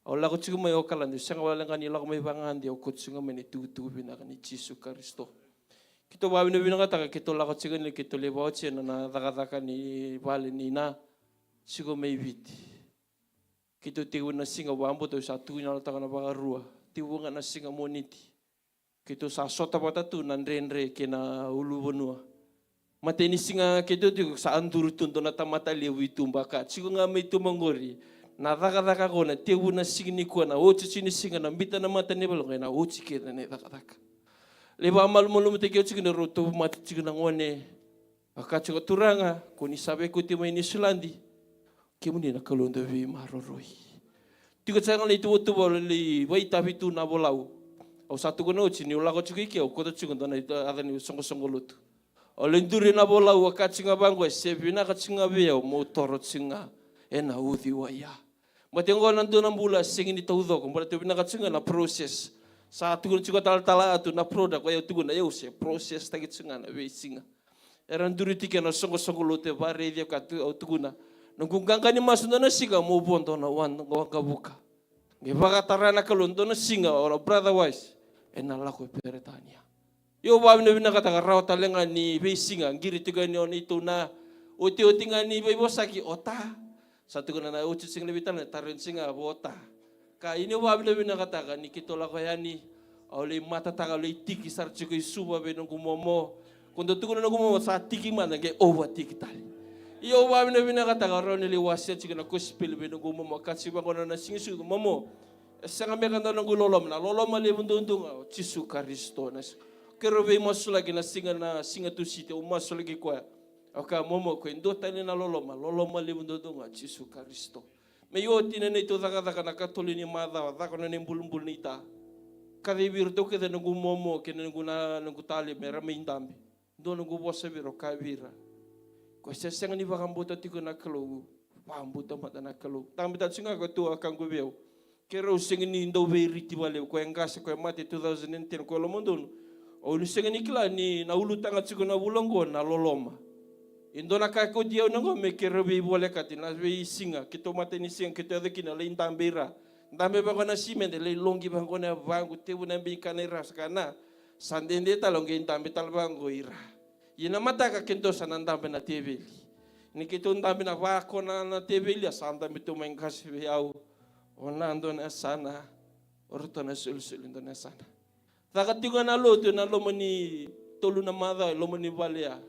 Au lako tiko mai Okaladi, au sega wale ga ni lako mai vagade, au kauta tiko ga mai na itukutuku vinaka ni Jisu Karisito. Keitou vakavinavinakataka, keitou lako tiko ni keitou lai vakaotia na, na cakacaka ni vale ni na tiko mai Viti. Keitou tekivu na siga vakabauta, au sa tukuni yalotaka na Vakarua. Tekivu ga na siga Moniti. Keitou sa sota vata tu na dredre kei na uluvanua. Matai ni siga keitou tiko sa duri tu dua na tamata levu i tuba ka tiko ga mai tuba qori. Na cakacaka qo na tekivu na siga nikua, na otioti ni siga na biuta na mata ni vale qo, ena oti kece na icakacaka. Lai vakamalumalumutaki au tiko ni rau tauvimate tiko na gone. Vaka tiko, Turaga, ko ni sa veikauti mai Niusiladi. Kemuni na Kalou dau veimaroroi. Tiko sara ga na ituvatuva au lai vakaitavi tu Navolau. Au sa tukuna oti niu lako tiko i ke, au kauta tiko dua na yaca ni soqosoqo lotu. Au lai duri Navolau, au kaya tiko ga vaqo, e se vinaka tiko ga vei au meu toro tiko ga ena uciwai ya. Baleta oqo na dua na bula sega ni taucoko, baleta au vinakata tiko ga na process. Sa tukuna tiko talatala Atu na product, o yau tukuna, au se process taki tiko ga na veisiga. Era duri tiko na soqosoqo lotu e vakaraici au ka tu, au tukuna. Noqu qaqa ni masu dua na siga mo vodo na wa-, waqavuka. Qai vakatara na Kalou dua na siga, o na brother Wise, ena lako i Peritania. Io, vavinavinakataka rawa tale ga ni veisiga, qiri tiko yani o neitou na otioti ga ni veivosaki, o ta. Sa tukuna na otioti ga ni veitala, na tarogi siga, o ta. Ka ini vavinavinakataka ni keitou lako yani, au lai matataka, au lai tiki sara tiko i Suva vei noqu momo. Ko dau tukuna noqu momo, sa tiki mada, qai ova tiki tale. Io, vavinavinakataka rawa ni lai wasea tiko na kosipeli vei noqu momo, ka tiko vaqo na siga sucu, momo. E sega me ka dua noqu loloma, na loloma levu duadua ga o Jisu Karisito. Na si-, keirau veimasulaki na siga, na siga Tusiti, au masulaki koya. Au kaya, momo, ko e dua tale na loloma, loloma levu duadua ga o Jisu Karisito. Me i oti na neitou cakacaka na katolu ni macawa, caka na nei bulubulu ni ta. Kacivi iratou kece noqu momo kei na noqu na, noqu tale me ra mai dabe. Dua noqu vosa vei ira, au kaya vei ira, ko se sega ni vakabauta tiko na Kalou, vakabauta mada na Kalou. Dabe tale tiko ga ko tu a kaqu vei au. Keirau sega ni dau veiriti vakalevu, ko e qase, ko e mate two thousand and ten, ko e lomadonu. Au ni sega ni kila ni na ulutaga tiko na vula oqo na loloma. E dua na ka e kauti au na qo me keirau veivolekati na veisiga, keitou mata ni siga, keitou yaco kina lai dabe i ra. Dabe vaqo na simede, lai loqi vaqo na yavaqu, tevu na beikana i ra, sa ka na, sa dede tale au qai dabe tale vaqo i ra. Ia na mataka keitou sa na dabe na teveli. Ni keitou dabe na vakona na teveli, a sa dabe tu mai qase vei au. O na dua na yasana, o ratou na solisoli dua na yasana. Caka tiko ga na lotu ena loma ni tolu na macawa, e loma ni vale ya.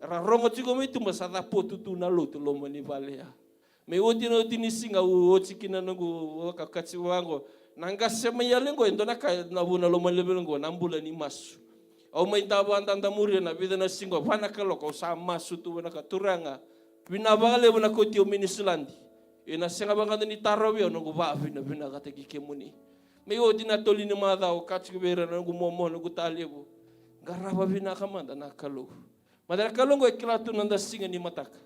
Era rogo tiko mai tuba sa capotu tu na lotu loma ni vale ya. Me oti na oti ni siga au oti kina noqu vakakati vaqo. Na qase mai yale qo e dua na ka na vuna loma ni levu qo na bula ni masu. Au mai dava dada muria na vica na siga va na kaloko au sa masu tu vua na ka, Turaga. Vinaka vakalevu na kauti au mai Niusiladi. Ena sega vakadua ni tarovi au noqu vavinavinakataki kemuni. Me oti na tolu ni macawa au kaya tiko vei ira na noqu momo, noqu talevu. Qarava vinaka mada na Kalou. Mada na Kalou qo e kila tu na noda siga ni mataka.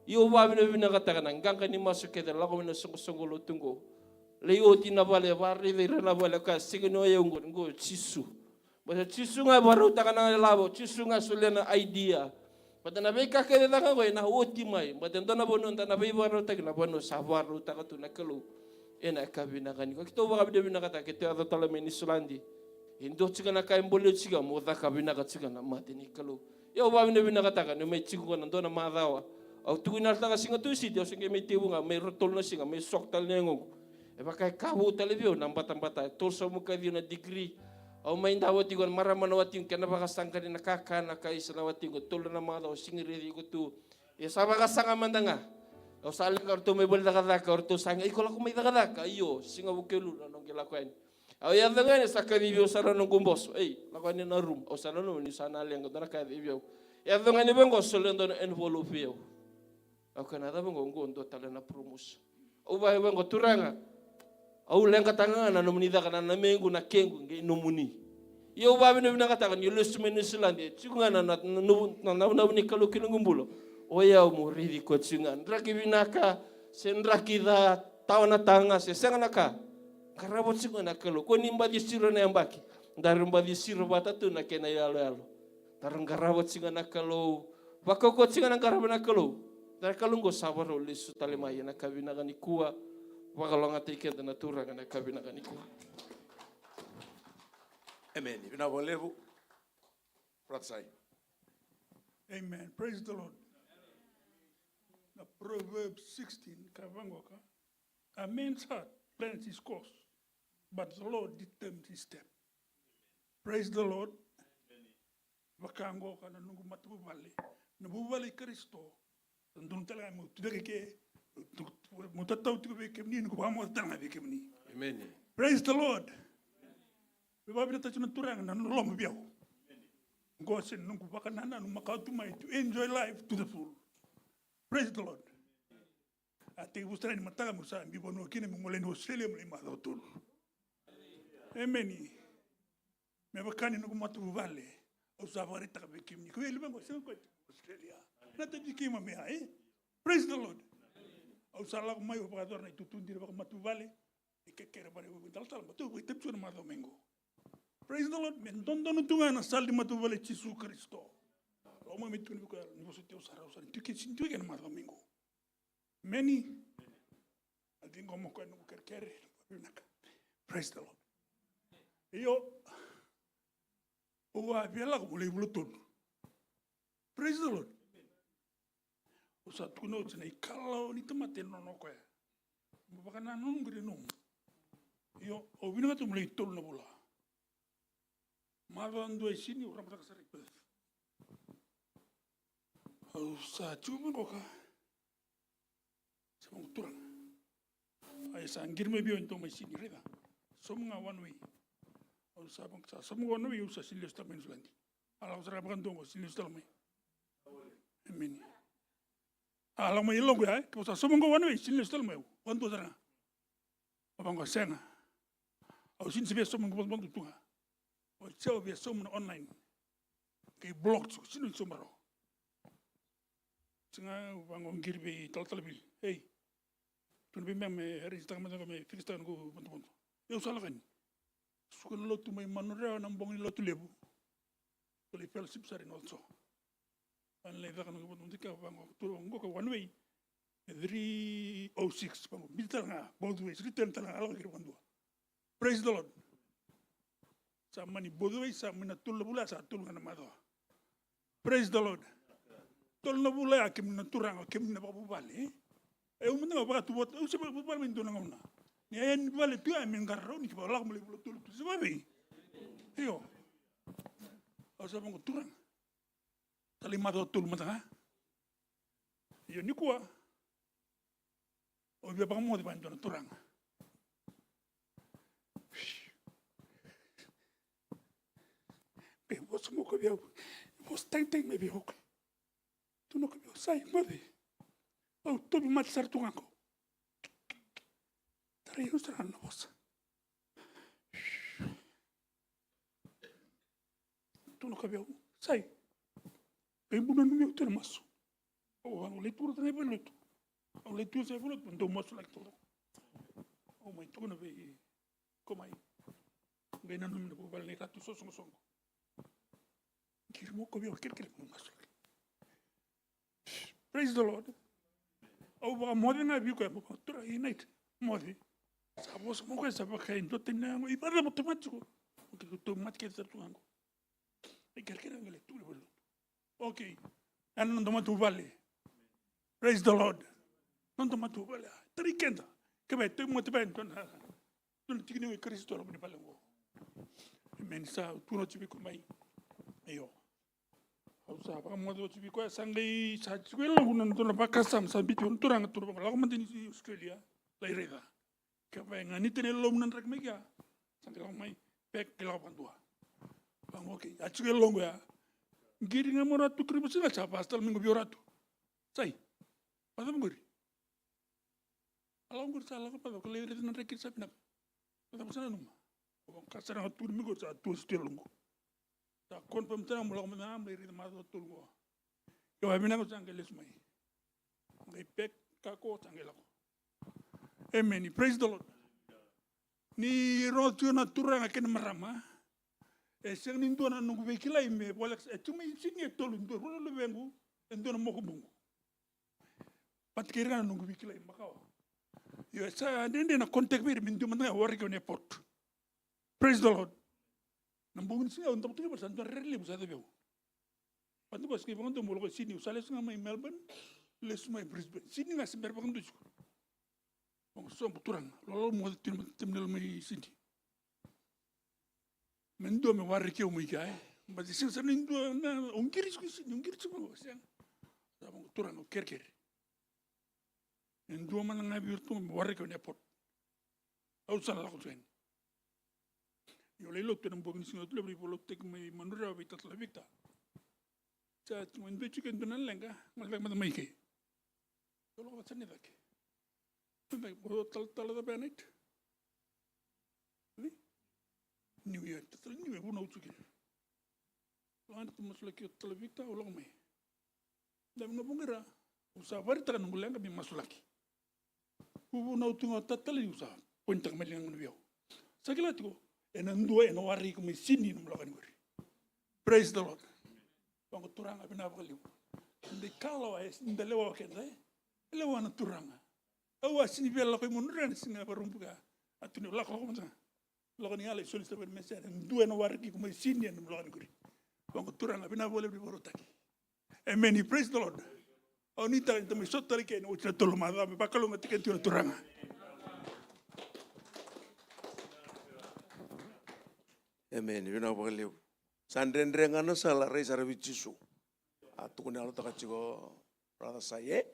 Io vavinavinakataka na qaqa ni masu kece lako mai na soqosoqo lotu qo. Lai oti na vale, vakaraici ira na vale ka sega ni o yau qo, qo Jisu. Baleta Jisu ga e vakarautaka na ilavo, Jisu ga e solia na idea. Baleta na veika kece caka qo ena oti mai. Baleta e dua na vanua da na veivakarautaki, na vanua sa vakarautaka tu na Kalou. Ena yakavi vinaka nikua keitou vakavinavinakataka keitou yaco tale mai Niusiladi. E dua tiko na ka e bolei tiko mo caka vinaka tiko na mata ni Kalou. Io vavinavinakataka ni mai tiko qo na dua na macawa. Au tukuni tale ga siga Tusiti, au se qai mai tevu ga mai rotolo na siga, mai soko tale na yagoqu. E vaka e ka vou tale vei au na batabata, e tolusagavulu ka ciwa na digiri. Au mai davo tiko na marama na watiqu, kena vakasaqari na kakana ka isa na watiqu, tolu na macawa au sega ni raici iko tu. Ia sa vakasaqa mada ga. Au sa leqa, ratou mai vale cakacaka, ratou sa qai, iko lako mai cakacaka. Io, siga Vukelulu na noqu lako yani. Au yaco ga yani sa kacivi au sara na noqu boso. Ei, lako yani na room. Au sa nanuma ni sa na leqa, dua na ka e kacivi au. Yaco ga yani vaqo, solia dua na envelope vei au. Au kaya, na cava qo? Qo dua tale na promotion. Au vaya vaqo, Turaga. Au leqataka ga na nomuni caka, na, na mequ, na kequ, qai nomuni. Ia au vavinavinakataka niu lesu mai Niusiladi, e tiko ga na, na, na, na, na, na, na, na Kalou ki noqu bula. O yau mo raici koya tiko ga. Draki vinaka, se draki ca, tawa na taga, se sega na ka. Qarava tiko ga na Kalou. Ko ni baci siro na yabaki. Daru baci siro vata tu na kena iyaloyalo. Daru qarava tiko ga na Kalou. Vakaukauwa tiko ga na qarava na Kalou. Na Kalou qo sa varau lesu tale mai ena yakavi vinaka nikua. Vakalougatataki keda na Turaga ena yakavi vinaka nikua. Emeni. Vinaka vakalevu. Brother Sai. Amen. Praise the Lord. Na Proverbs sixteen, ka vaqo ka, a man's heart plans his course, but the Lord determines his step. Praise the Lord. Vaka qo ka na noqu matavuvale, na vuvale i Karisito. Dodonu tale ga meu tu vei ke, meu tatau tiko vei kemuni, noqu vakamau tale ga vei kemuni. Emeni. Praise the Lord. Me vakavinakataki na Turaga na loloma vei au. Qo se noqu vakanananu, makawa tu mai to enjoy life to the full. Praise the Lord. A tekivu sara ni mataka meu sa biu vanua kina, meu gole ni Australia meu lai macawa tolu. Emeni. Me vaka ni noqu matavuvale, au sa vakaraitaka vei kemuni. Ko e liu vaqo, sega ko e Australia. Na tavi keimami ya, e? Praise the Lord. Au sa lako mai, au vakayacora na itutu dina vakamatavuvale. E kekere vare vei talatala, baleta au vakaitavi tiko na macawa mai qo. Praise the Lord. Me dodonu tu ga na sala ni matavuvale i Jisu Karisito. Lako mai me tukuna vei koya, ni vosoti au sara, au sara. Ni tu ke, ni tu ke na macawa mai qo. Meni. A ciqoma koya noqu kerekere. Vinaka. Praise the Lord. Io. Au a via lako mo lai vula tolu. Praise the Lord. Au sa tukuna oti na ikalawa ni tamata e nona o koya. Mo vakanananu qori e nomu. Io, au vinakata mo lai tolu na vula. Macawa dua e sini, au rabataka sara i Perth. Au sa tiko vaqoka. Sa vaqo, Turaga. Ai sa qiri mai vei au e dua mai sini, raica. Sauma ga one way. Au sa vaqo, sa sauma ga one way, au sa sini lesu tale mai Niusiladi. A lako sara vakadua qo, sini lesu tale mai. Emeni. A lako mai e loqu ya, e? Ke au sa sauma qo one way, sini lesu tale mai au. Vakadua sara ga. Au vaqo, sega. Au sini se via sauma qo vakadua tu ga. Au se via sauma na online. Kei block tiko, sini sauma rawa. Sega, au vaqo qiri vei talatala Vili. Ei. Tukuna vei me, me arrange-taka mada qo me fix-taka noqu vodovodo. Ia au sa lako yani. Suka na lotu mai Manurewa na bogi ni Lotulevu. Au lai fellowship sara i North Shore. Au lai caka noqu vodovodo, ka vaqo, tu qo ka one way. E three oh six, vaqo, biuta tale ga, both ways, return tale ga, lako kina vakadua. Praise the Lord. Sa mani both ways, sa mani na tolu na vula, sa tolu ga na macawa. Praise the Lord. Tolu na vula ya kemuni na turaga, kemuni na vakavuvale, e? E, au mada ga vakatuvota, au se vakavuvale mai dua na gauna. Ni a yani vale tu ya me qarauni, ke vakalako me lai vula tolu tu, se vavei? Io. Au sa vaqo, Turaga. Sa lai macawa tolu mada ga. Io, nikua. Au via vakamoce vua e dua na turaga. Qai vosa mai o koya vei au. Vosa tagitagi mai vei au. Tukuna o koya vei au, Sai, moce. Au tauvi mate sara tu ga qo. Tarai au sara na vosa. Tukuna o koya vei au, Sai, qai bau nanumi au tu ena masu. Au a lai tukuna tale ga i valenilotu. Au lai tukuna sara i valenilotu, dou masulaki tale. Au mai tukuna vei iko mai. Qai nanumi na vuvale nei Ratu Sosoqosoqo. Qiri mai o koya vei au, kerekere, mo masulaki. Praise the Lord. Au vakamoce ga vei koya, mo vakatura, Unite, moce. Sa vosa mai o koya, sa vaka e dua tani na yago, i vacava o tauvimate tiko? Okei, o tauvimate kece sara tu ga qo. Ai kerekere ga lai tukuna vei lotu. Okei. Ena noda matavuvale. Praise the Lord. Noda matavuvale. Tarai keda. Kevaka e tauvimate vei dua na, dua na tiki ni Karisito e loma ni vale qo. Emeni. Sa tukuna oti vei koya mai. Io. Au sa vakamoce oti vei koya, sa qai sa tiko e loqu na dua na vakasama, sa biuti au na turaga, turaga, lako mada ni Australia, lai raica. Kevaka e ganita na yalomu na draki mai kea, sa qai lako mai, pack, qai lako vakadua. Vaqo, okei, a tiko e loqu ya. Qiri ga mo Ratu Kiribati ga, sa vasa tale mai qo vei au, Ratu. Sai, vacava qori? A lako qori, sa lako, vacava, ka lai raica na draki sa vinaka. Vacava, sa nanuma? Au vaka sara ga, tukuna mai qori, sa tu, sa tu e loqu. Sa confirm tale ga mo lako mada ga, mo lai raica macawa tolu qo. Ke vaka vinaka, sa qai lesu mai. Qai pack, kakua, sa qai lako. Emeni. Praise the Lord. Ni rogoca tiko na turaga kei na marama. E sega ni dua na noqu veikilai me voleka, e tiko mai Sydney e tolu, dua, rua na luvequ, e dua na mokobuqu. Vata kei ira ga na noqu veikilai makawa. Io, e sa dredre na contact vei ira me dua mada ga waraki au na airport. Praise the Lord. Na bogi ni siga au davo tu kina vale, sa dua na rere levu sa yaco vei au. Vata qo, sa qai vakadua meu lako i Sydney, au sa lesu ga mai Melbourne, lesu mai Brisbane. Sydney ga se bera vakadua tiko. Au sobu, Turaga, lolo, moce tu na matanitu mai Sydney. Me dua me waraki au mai kea, e. Baleta sega sara ni dua na, au qiri tiko i Sydney, au qiri tiko, sega. Sa vaqo, Turaga, au kerekere. E dua mada ga vei iratou me waraki au na airport. Au sa na lako tiko yani. Io, au lai lotu ena bogi ni siga Lotulevu, veivakalotutaki mai Manurewa vei talatala Victor. Sa tiko mai, dua tiko e dua na leqa, gole cake mada mai ke. Au lako vata sara i cake. Talatala cava ya, Nate? Ni? Niue, talatala Niue, vunau tiko kina. Lako yani, tu masulaki o talatala Victor, au lako mai. Dabe ga vuqa i ra, au sa vakaraitaka noqu leqa me masulaki. Vuvunau tu ga o talatala, au sa poinitaka mai liga gona vei au. Sa kila tiko, Ena dua ena waraki iko mai Sini na mulaka ni kuri. Praise the Lord. Vaqo Turaga, vinaka vakalevu. Eda ikalawa, e, eda lewa keda, e. Lewa na Turaga. Au a sini via lako i Monterey na siga Vakaraubuka. A tu ni lako lako mada. Lako ni yala i soli sa vei mesa, e dua ena waraki iko mai Sini ena mulaka ni kuri. Vaqo Turaga, vinaka vakalevu ni vakarautaki. Amen. Praise the Lord. Au nuitaka ni da mai sota tale kei na oti na tolu macawa me vakalougatataki keda tiko na Turaga. Amen. Vinaka vakalevu. Sa dredre ga na sala, rai sara vei Jisu. A tukuni yalotaka tiko brother Sai, e?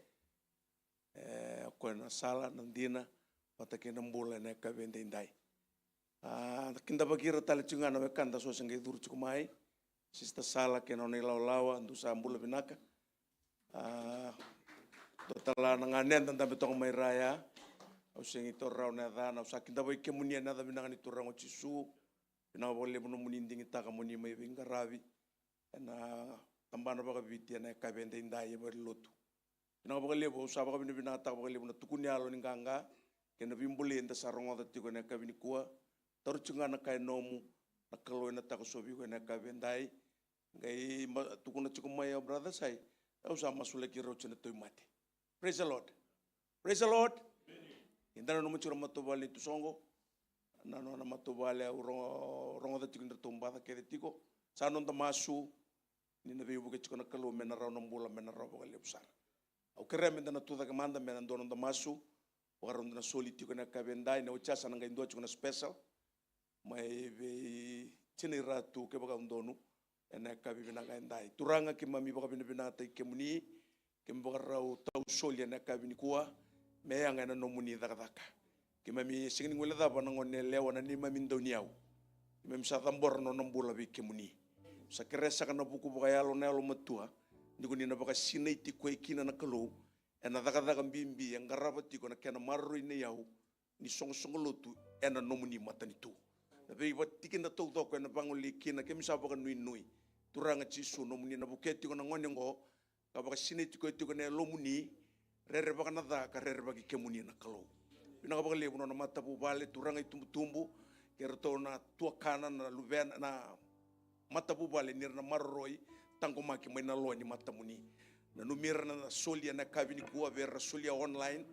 E, o koya na sala, na dina vata kei na bula ena yakavi edaidai. A, da kidavaki ira tale tiko ga na wekada so se qai curu tiko mai. Sister Sala kei na nona ilawalawa, dou sa bula vinaka. A, dua tale na ganeda dabe toka mai ra ya. Au sega ni taura rawa na yacana, au sa kidavaki kemuni ena yaca vinaka ni Turaga o Jisu. Vinaka vakalevu nomuni digitaka moni mai veiqaravi ena tabana vakaviti ena yakavi edaidai e valenilotu. Vinaka vakalevu, au sa vakavinavinakataka vakalevu na tukuni yalo ni qaqa kei na veibulai eda sa rogoca tiko ena yakavi nikua. Taura tiko ga na ka e nomu, na Kalou ena takosovi iko ena yakavi edai. Qai ma-, tukuna tiko mai o brother Sai, au sa masulaki rau tiko na tauvimate. Praise the Lord. Praise the Lord. Eda nanuma tiko na matavuvale ni tu soqo. Na nona matavuvale au rogo-, rogoca tiko ni ratou baca kece tiko. Sa noda masu ni na veivuke tiko na Kalou me na rawa na bula, me na rawa vakalevu sara. Au kerea meda na tucake mada me na dua noda masu. Vakarau da na soli tiko ena yakavi edai, na oti ya sa na qai dua tiko na special mai vei Tinai Ratu, kevaka au donu, ena yakavi vinaka edai. Turaga, keimami vakavinavinakataki kemuni, keimami vakarau tau soli ena yakavi nikua me yaga ena nomuni cakacaka. Keimami sega ni guilecava na gone yalewa na neimami dauniyau. Keimami sa cabora na nona bula vei kemuni. Sa kerea saka na vuku vakayalo, na yalomatua, ni ko ni na vakasinaiti koya kina na Kalou ena cakacaka bibi e qarava tiko na kena maroroi na iyau ni soqosoqo lotu ena nomuni matanitu. Na veitikina taucoko ena vagolei kina, keimami sa vakanuinui, Turaga Jisu, nomuni na vukea tiko na gone oqo, ka vakasinaiti koya tiko ena yalomuni, rerevaka na ca ka rerevaki kemuni na Kalou. Vinaka vakalevu nona matavuvale, turaga itubutubu, kei ratou na tuakana, na luvena, na matavuvale, ni ra na maroroi, taqomaki mai na loa ni matamuni. Nanumi ira na soli ena yakavi nikua, vei ira na solia online,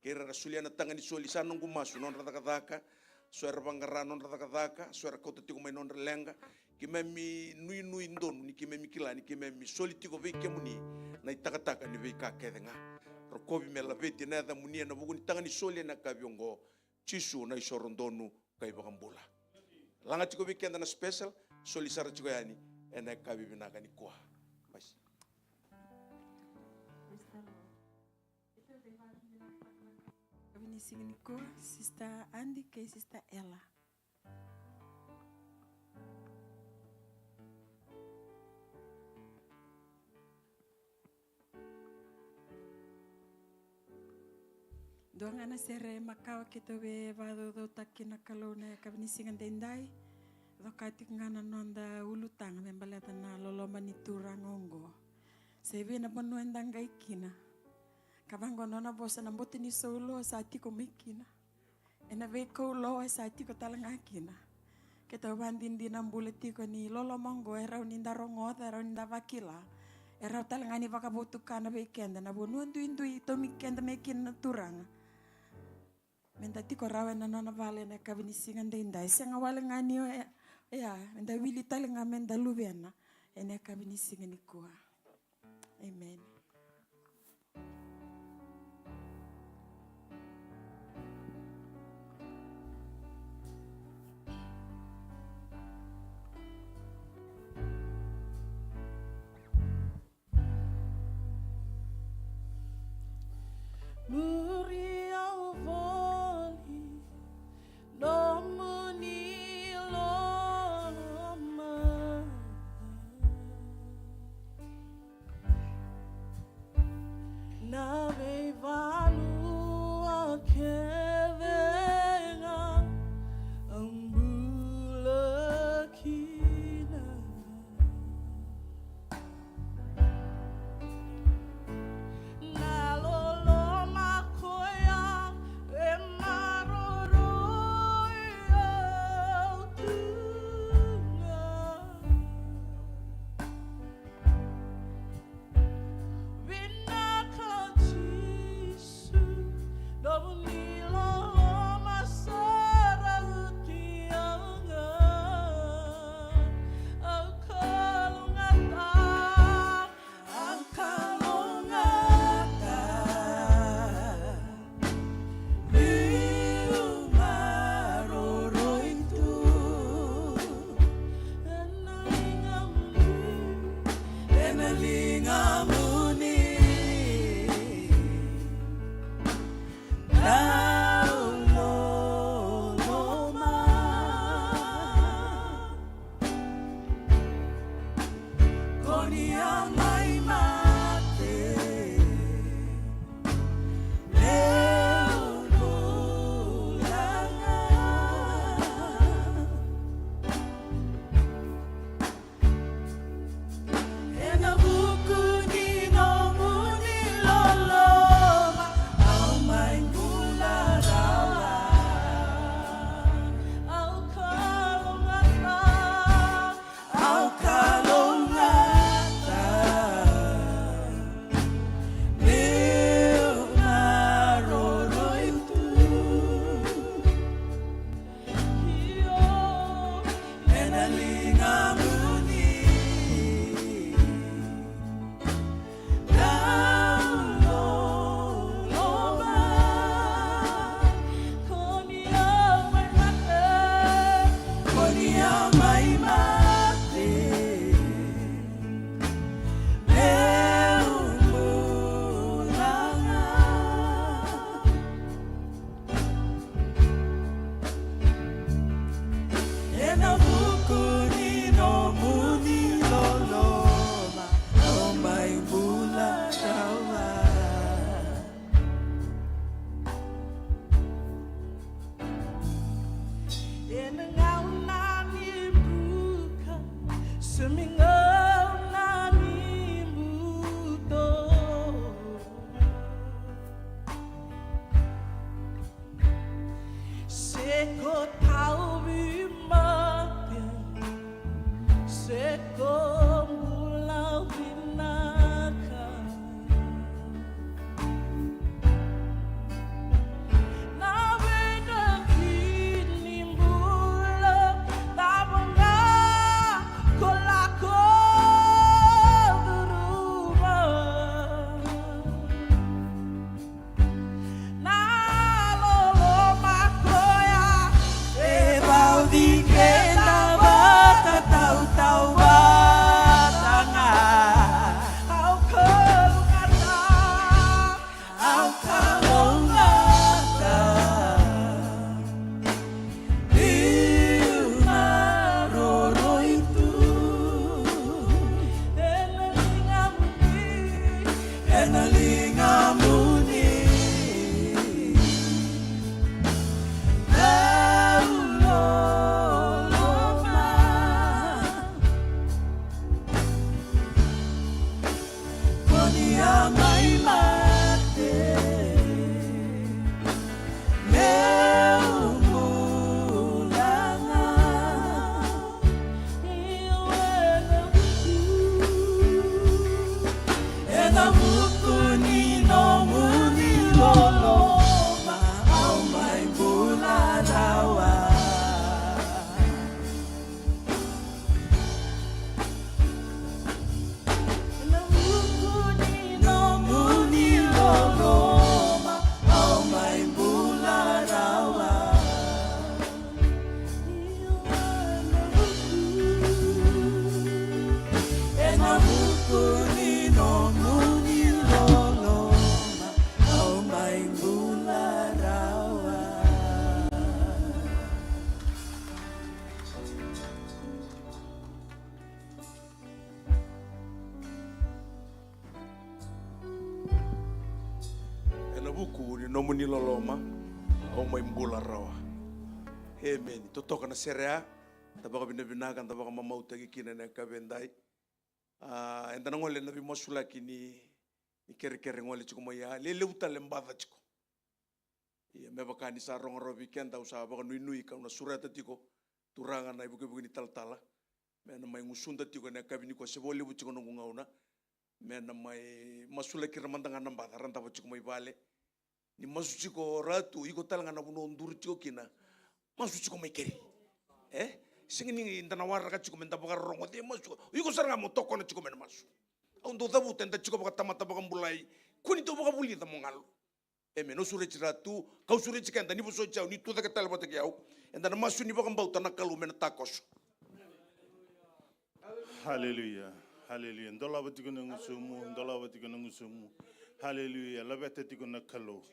kei ira era solia na taga ni soli, sa noqu masu, nodra cakacaka, so era vaqara nodra cakacaka, so era kauta tiko mai nodra leqa. Keimami nuinui donu ni keimami kila ni keimami soli tiko vei kemuni na itakataka ni veika kece ga. Rokovi me laveti ena yacamuni ena vuku ni taga ni soli ena yakavi oqo. Jisu na isoro donu ka ivakabula. Laga tiko vei keda na special, soli sara tiko yani ena yakavi vinaka nikua. Praise the Lord. Yakavi ni siga nikua, Sister Andy kei Sister Ella. Dua ga na sere makawa keitou via vakacaucautaka kina na Kalou na yakavi ni siga daidai. Coka tiko ga na noda ulutaga me baleta na loloma ni Turaga oqo. Se vei na vanua eda qai kina. Ka vaqo nona vosa na boto ni sauloa sa tiko mai kina. Ena veikau loa e sa tiko tale ga kina. Keitou vakadinadina bula tiko ni loloma oqo e rawa ni da rogoca, e rawa ni da vakila. E rawa tale ga ni vakavotukana vei keda na vanua duidui e tomiki keda mai kina na Turaga. Meda tiko rawa ena nona vale ena yakavi ni siga daidai. Sega wale ga ni oya, oya, meda wili tale ga meda luvena ena yakavi ni siga nikua. Amen. Muri au voli, nomuni loloma. Ni a mai mate, meu bula ga. Ena vuku ni nomuni loloma, au mai bula rawa. Au kalougata. Au kalougata, meu maroroi tu. Io, ena ligamuni. Ena vuku ni nomuni loloma, au mai bula rawa. Ena gauna ni buka, se mai gauna ni buto. Se ko tauvimate, se ko bula vinaka. Na veidraki ni bula, cava ga ko lako curuma. Na loloma koya e vauci keda vakatautauvata ga. Au kalougata, au kalougata. Niu maroroi tu ena ligamuni, ena ligamuni. Au loloma. Ko ni a mai mate, meu bula ga. Io, ena vuku, ena vuku ni nomuni loloma, au mai bula rawa. Ena vuku ni nomuni loloma, au mai bula rawa. Ena vuku ni nomuni loloma, au mai bula rawa. Ena vuku ni nomuni loloma, au mai bula rawa. Emeni. Totoka na sere ya, da vakavinavinaka, da vakamamautaki kina ena yakavi edai. A, eda na gole ena veimasulaki ni, ni kerekere gole tiko mai ya. Lelevu tale baca tiko. Ia me vaka ni sa rogorogo vei keda, au sa vakanuinui kau na sureta tiko, Turaga, na ivukevuke ni talatala me na mai gusuda tiko ena yakavi nikua, se vakalevu tiko noqu gauna, me na mai masulaki ira mada ga na baca ra davo tiko mai vale. Ni masu tiko Ratu, iko tale ga na vanua o duri tiko kina, masu tiko mai keri. E? Sega ni da na waraka tiko me da vakarorogo, de masu tiko. Iko sara ga mo tokona tiko mai na masu. Au dau cavuta, eda tiko vakatamata vakabulai. Kua ni dau vakavulica mo galu. Emeni. Au sureti Ratu, kau sureti keda, ni vosoti au, ni tu cake tale vata kei au. Eda na masu ni vakabauta na Kalou me na takoso. Haleluya. Haleluya. Dolava tiko na gusumu, dolava tiko na gusumu. Haleluya. Laveta tiko na Kalou.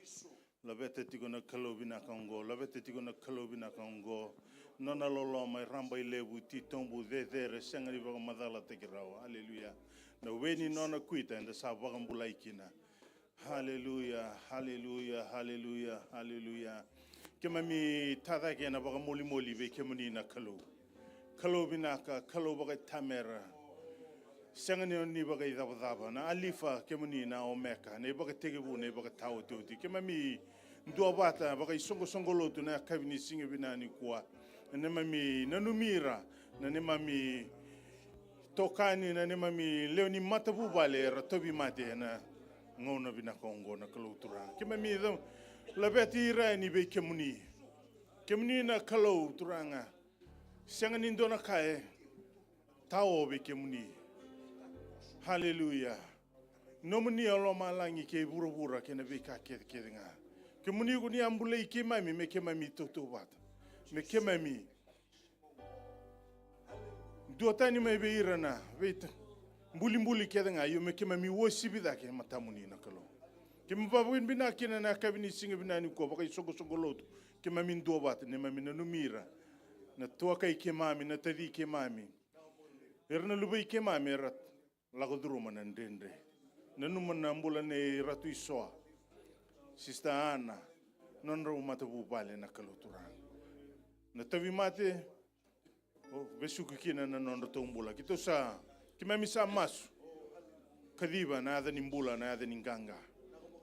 Laveta tiko na Kalou vinaka oqo. Laveta tiko na Kalou vinaka oqo. Nona loloma e rabailevu, titobu, cecere, sega ni vakamacalataki rawa. Haleluya. Na we ni nona kuita eda sa vakabulai kina. Haleluya, haleluya, haleluya, haleluya. Keimami tacake ena vakamolimoli vei kemuni na Kalou. Kalou vinaka, Kalou vakaitamera. Sega ni, ni vakaicavacava, na Alifa kemuni na Omeka, na ivakatekivu, na ivakataotioti. Keimami duavata vakaisoqosoqo lotu na yakavi ni siga vinaka nikua. Na neimami nanumi ira, na neimami tokani, na neimami lewe ni matavuvale era tauvimate ena gauna vinaka oqo na Kalou Turaga. Keimami ca-, laveti ira yani vei kemuni. Kemuni na Kalou Turaga. Sega ni dua na ka e tao vei kemuni. Haleluya. Nomuni o lomalagi kei vuravura kei na veika kecekece ga. Kemuni ko ni a bulai keimami me keimami tautauvata. Me keimami duatani mai vei ira na veita bulibuli kece ga, io me keimami uasivi cake e matamuni na Kalou. Keimami vakavinavinaka kina na yakavi ni siga vinaka nikua vakaisoqosoqo lotu. Keimami duavata, neimami nanumi ira na tuakai keimami, na taci keimami, era na luvei keimami era lako curuma na dredre. Nanuma na bula nei Ratu Isoa, Sister Ana, nodrau matavuvale na Kalou Turaga. Na tauvimate, o, vesuki kina na nodratou bula. Keitou sa, keimami sa masu. Kaciva na yaca ni bula, na yaca ni qaqa.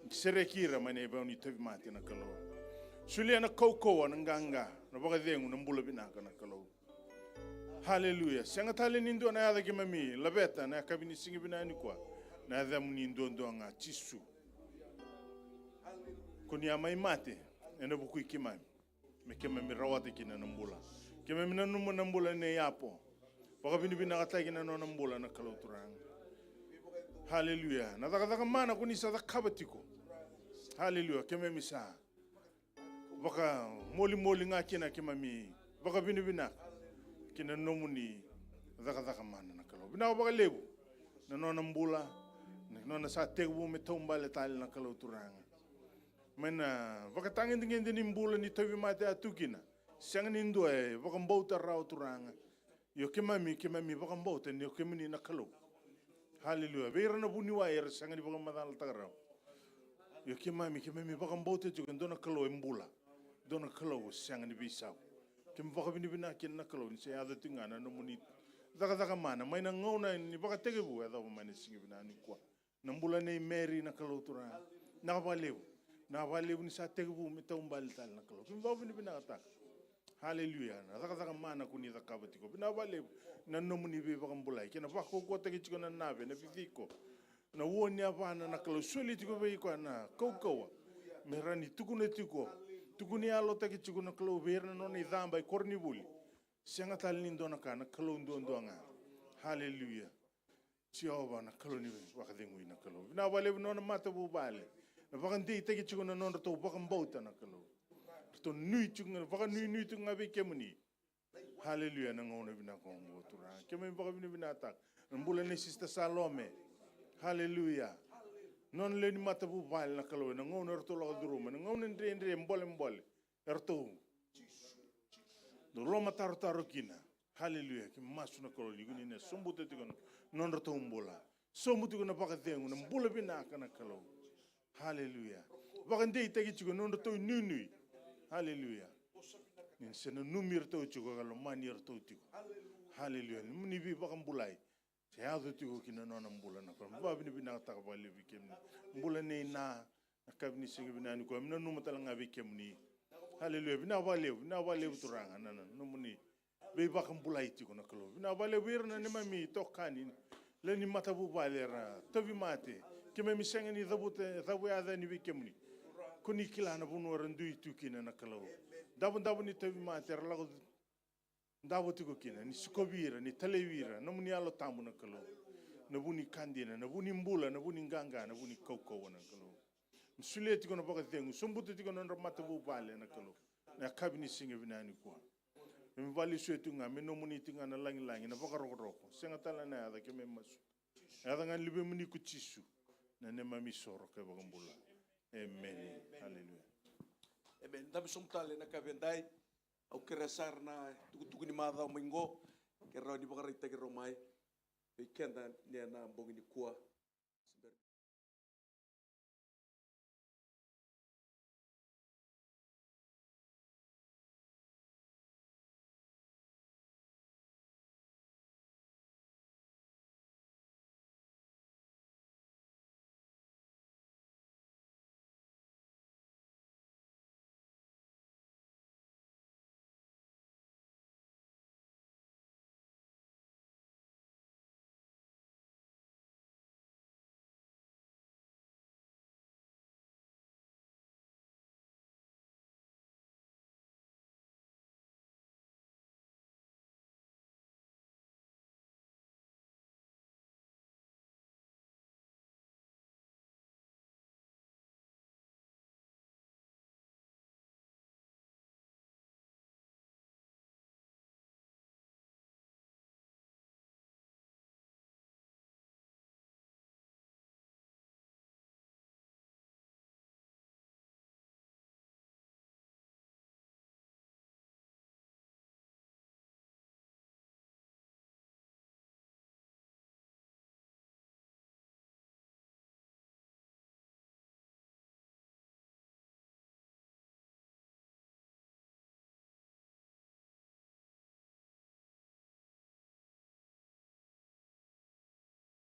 Sereki ira mai na ivau ni tauvimate na Kalou. Solia na kaukauwa, na qaqa, na vakacegu, na bula vinaka na Kalou. Haleluya. Sega tale ni dua na yaca keimami laveta na yakavi ni siga vinaka nikua. Na yacamuni duadua ga, Jisu. Ko ni a mai mate ena vuku i keimami, me keimami rawata kina na bula. Keimami nanuma na bula nei Apo. Vakavinavinakataki na nona bula na Kalou Turaga. Haleluya. Na cakacaka mana ko ni sa cakava tiko. Haleluya. Keimami sa vakamolimoli ga kina, keimami vakavinavinaka kina nomuni cakacaka mana na Kalou. Vinaka vakalevu na nona bula, na nona sa tekivu me taubale tale na Kalou Turaga. Mai na vakatagedegede ni bula ni tauvimate a tu kina. Sega ni dua e vakabauta rawa Turaga. Io keimami, keimami vakabauta ni o kemuni na Kalou. Haleluya. Vei ira na vuniwai era sega ni vakamacalataka rawa. Io keimami, keimami vakabauta tiko e dua na Kalou e bula. Dua na Kalou sega ni veisau. Keimami vakavinavinaka kina na Kalou ni se yaco tiko ga na nomuni cakacaka mana mai na gauna ni vakatekivu e yacova mai na siga vinaka nikua. Na bula nei Meri na Kalou Turaga. Vinaka vakalevu. Vinaka vakalevu ni sa tekivu me taubale tale na Kalou. Keimami vakavinavinakataka. Haleluya. Na cakacaka mana ko ni cakava tiko. Vinaka vakalevu na nomuni veivakabulai. Kei na vakaukauwataki tiko na nave, na viciko. Na ua ni yavana na Kalou. Soli tiko vei koya na kaukauwa. Me rawa ni tukuna tiko. Tukuni yalotaki tiko na Kalou vei ira na nona icaba i koronivuli. Sega tale ni dua na ka, na Kalou duadua ga. Haleluya. Jiova na Kalou ni vakacegui na Kalou. Vinaka vakalevu na nona matavuvale. Na vakadeitaki tiko na nodratou vakabauta na Kalou. Ratou nui tiko ga, vakanuinui tiko ga vei kemuni. Haleluya, na gauna vinaka oqo Turaga. Keimami vakavinavinakataka. Na bula nei Sister Salome. Haleluya. Nona lewe ni matavuvale na Kalou. Na gauna eratou lako curuma. Na gauna dredre, bolebole. Eratou dau lomatarotaro kina. Haleluya. Keimami masu na Kalou ni ko ni na sobuta tiko na nodratou bula. Sobu tiko na vakacegu, na bula vinaka na Kalou. Haleluya. Vakadeitaki tiko na nodratou inuinui. Haleluya. Ni se nanumi iratou tiko, ka lomani iratou tiko. Haleluya. Ni veivakabulai. Se yaco tiko ki na nona bula na Kalou. Vakavinavinakataka vakalevu vei kemuni. Bula nei na, na yakavi ni siga vinaka nikua. Me nanuma tale ga vei kemuni. Haleluya. Vinaka vakalevu, vinaka vakalevu Turaga. Na, na, nomuni veivakabulai tiko na Kalou. Vinaka vakalevu ira na neimami tokani. Lewe ni matavuvale era tauvimate. Keimami sega ni cavuta, cavu yaca yani vei kemuni. Ko ni kila na vanua era dui tu kina na Kalou. Davodavo ni tauvimate era lako davo tiko kina, ni sikovi ira, ni talevi ira, nomuni Yalo Tabu na Kalou. Na vu ni ka dina, na vu ni bula, na vu ni qaqa, na vu ni kaukauwa na Kalou. Ni solia tiko na vakacegu, sobuta tiko na nodra matavuvale na Kalou. Na yakavi ni siga vinaka nikua. Keimami vakalesuya tiko ga, me nomuni tiko ga na lagilagi, na vakarokoroko. Sega tale na yaca keimami masu. Yaca ga ni Luvemuni ko Jisu. Na neimami isoro ka iVakabula. Emeni. Haleluya. Emeni. Dabe sobu tale na ka vei dai. Au kerea sara na tukutuku ni macawa mai qo, ke rawa ni vakaraitaki rau mai. vei keda ni ena bogi ni kua.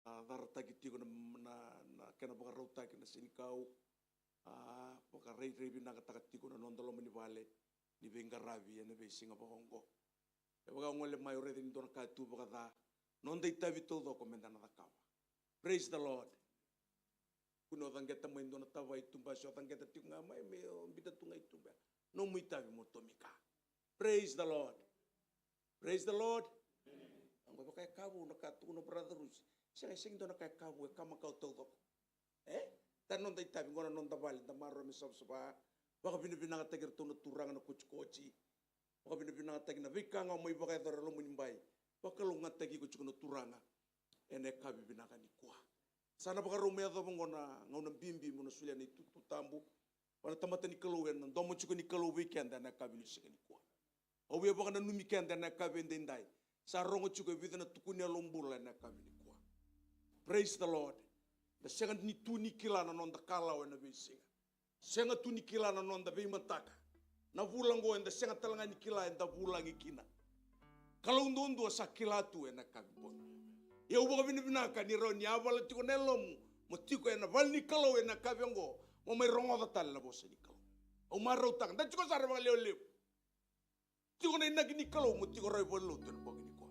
A carataki tiko na, na, na kena vakarautaki na senikau. A vakarairai vinakataka tiko na noda loma ni vale ni veiqaravi ena veisiga vakaoqo. E vaka o gole mai o raica ni dua na ka tu vakaca, noda itavi taucoko meda na cakava. Praise the Lord. Kua ni o caqeta mai dua na tavai tuba se o caqeta tiko ga mai me o biuta tu ga i tuba. Nomu itavi mo tomika. Praise the Lord. Praise the Lord. Oqo vaka e ka vou na ka tukuna o brother Rusi. Sega, e sega ni dua na ka e ka vou, e ka makawa taucoko. E? Da noda itavi qo na noda vale, da maroroya me savasava. Vakavinavinakataki iratou na turaga na kotsikotsi. Vakavinavinakataki na veika ga o mai vakayacora e loma ni bai. Vakalougatataki iko tiko na Turaga ena yakavi vinaka nikua. Sa na vakarau me yacova oqo na gauna bibi mo na solia na itutu tabu vua na tamata ni Kalou ena domo tiko ni Kalou vei keda ena yakavi ni siga nikua. Au via vakananumi keda ena yakavi edaidai. Sa rogo tiko e vica na tukuni yalo bula ena yakavi nikua. Praise the Lord. Da sega ni tu ni kila na noda kalawa ena veisiga. Sega tu ni kila na noda veimataka. Na vula oqo eda sega tale ga ni kila eda vulagi kina. Kalou duadua sa kila tu ena yakavi bogi. Ia au vakavinavinaka ni rawa ni yavala tiko na yalomu mo tiko ena vale ni Kalou ena yakavi oqo, mo mai rogoca tale na vosa ni Kalou. Au marautaka, da tiko sara vakalevulevu. Tiko na inaki ni Kalou mo tiko rawa i valenilotu ena bogi nikua.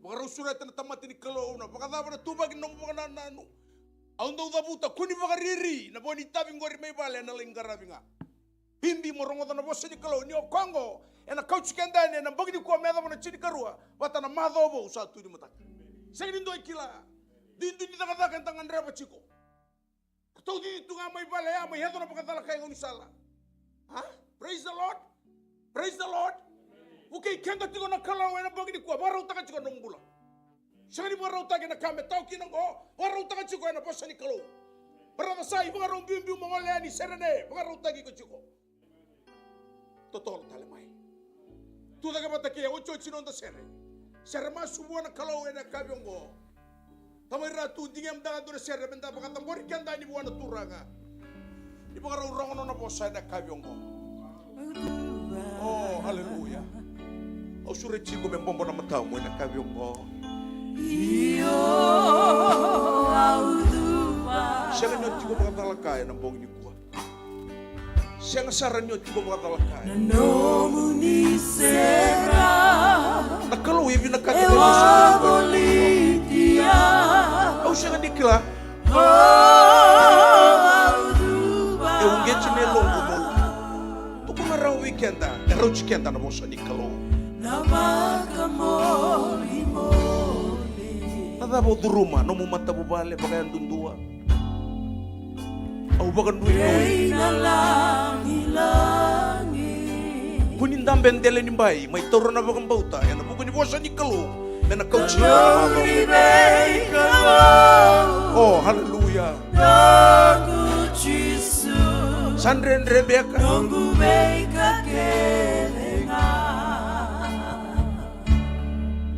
Vakarau sureta na tamata ni Kalou, na vakacava na tuvaki ni nomu vakanananu. Au dau cavuta, kua ni vakariri na vo ni itavi qori mai vale, ena lai qaravi ga. Bibi mo rogoca na vosa ni Kalou ni o koya oqo ena kauti keda yani ena bogi nikua me yacova na tinikarua vata na macawa vou sa tu ni mataka. Sega ni dua e kila. Duidui ni cakacaka eda gadreva tiko. Ratou cici tu ga mai vale ya, mai yaco na vakacalaka e gaunisala. A? Praise the Lord. Praise the Lord. Vukei keda tiko na Kalou ena bogi nikua, vakarautaka tiko na nomu bula. Sega ni vakarautaki ena ka me tao kina oqo, vakarautaka tiko ena vosa ni Kalou. Brother Sa, ivakarau biubiu mo gole yani, sere ne, vakarautaki iko tiko. Totolo tale mai. Tu cake vata kei au, otioti noda sere. Sere masu vua na Kalou ena yakavi oqo. Tamai Ratu, digemu da dua na sere meda vakacabori keda yani vua na Turaga. Ni vakarau rogo nona vosa ena yakavi oqo. O, haleluya. Au sureti iko me bobo na matamu ena yakavi oqo. Io, au cuva. Sega ni o tiko vakacalaka ena bogi nikua. Sega sara ni o tiko vakacalaka. Na nomuni sere. Na Kalou e vinakata e wavoliti au. Au sega ni kila. O, au cuva. E uqeti na yaloqu mo. Tukuna rawa vei keda, e rauti keda na vosa ni Kalou. Na vakamolimoli. Na cava o curuma, nomu matavuvale, vakayadudua. Au vakanuinui. Kua ni dabe e dela ni bai, mai taura na vakabauta ena vuku ni vosa ni Kalou me na kauti iko na macawa. O, haleluya. Sa dredre beka.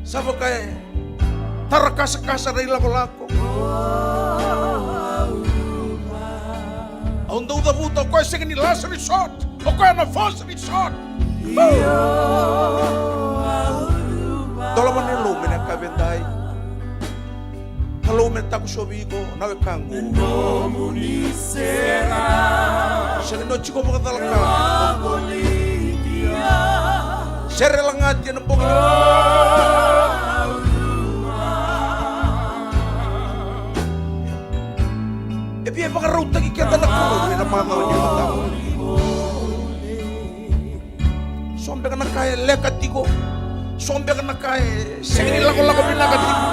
Sa vaka e tara Kasakasa rai lakolako. Au dau cavuta, o koya sega ni last resort, o koya na first resort. Dolava na Kalou me na ka vedai. Kalou me takosovi iko na wekaqu. Sega ni o tiko vakacalaka. Sere lagati ena bogi. E via vakarautaki keda na Kalou ena macawa ni mataka. So beka na ka e leka tiko. So beka na ka e sega ni lakolako vinaka tiko.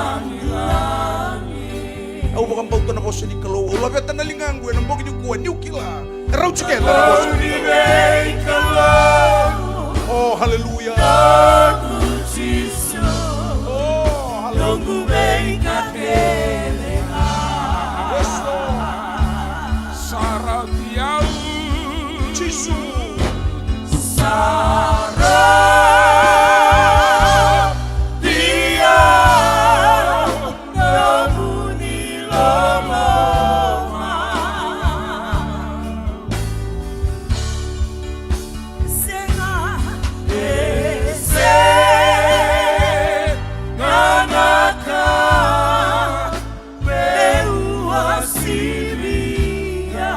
Au vakabauta na vosa ni Kalou. Au laveta na ligaqu ena bogi nikua, niu kila e rauti keda na vosa ni Kalou. Oh, haleluya. Oh, haleluya. Yes, Lord. Sa rauti au. Jisu. Sa rauti au. Nomuni loloma. Sega, e sega na ka meu a sivia.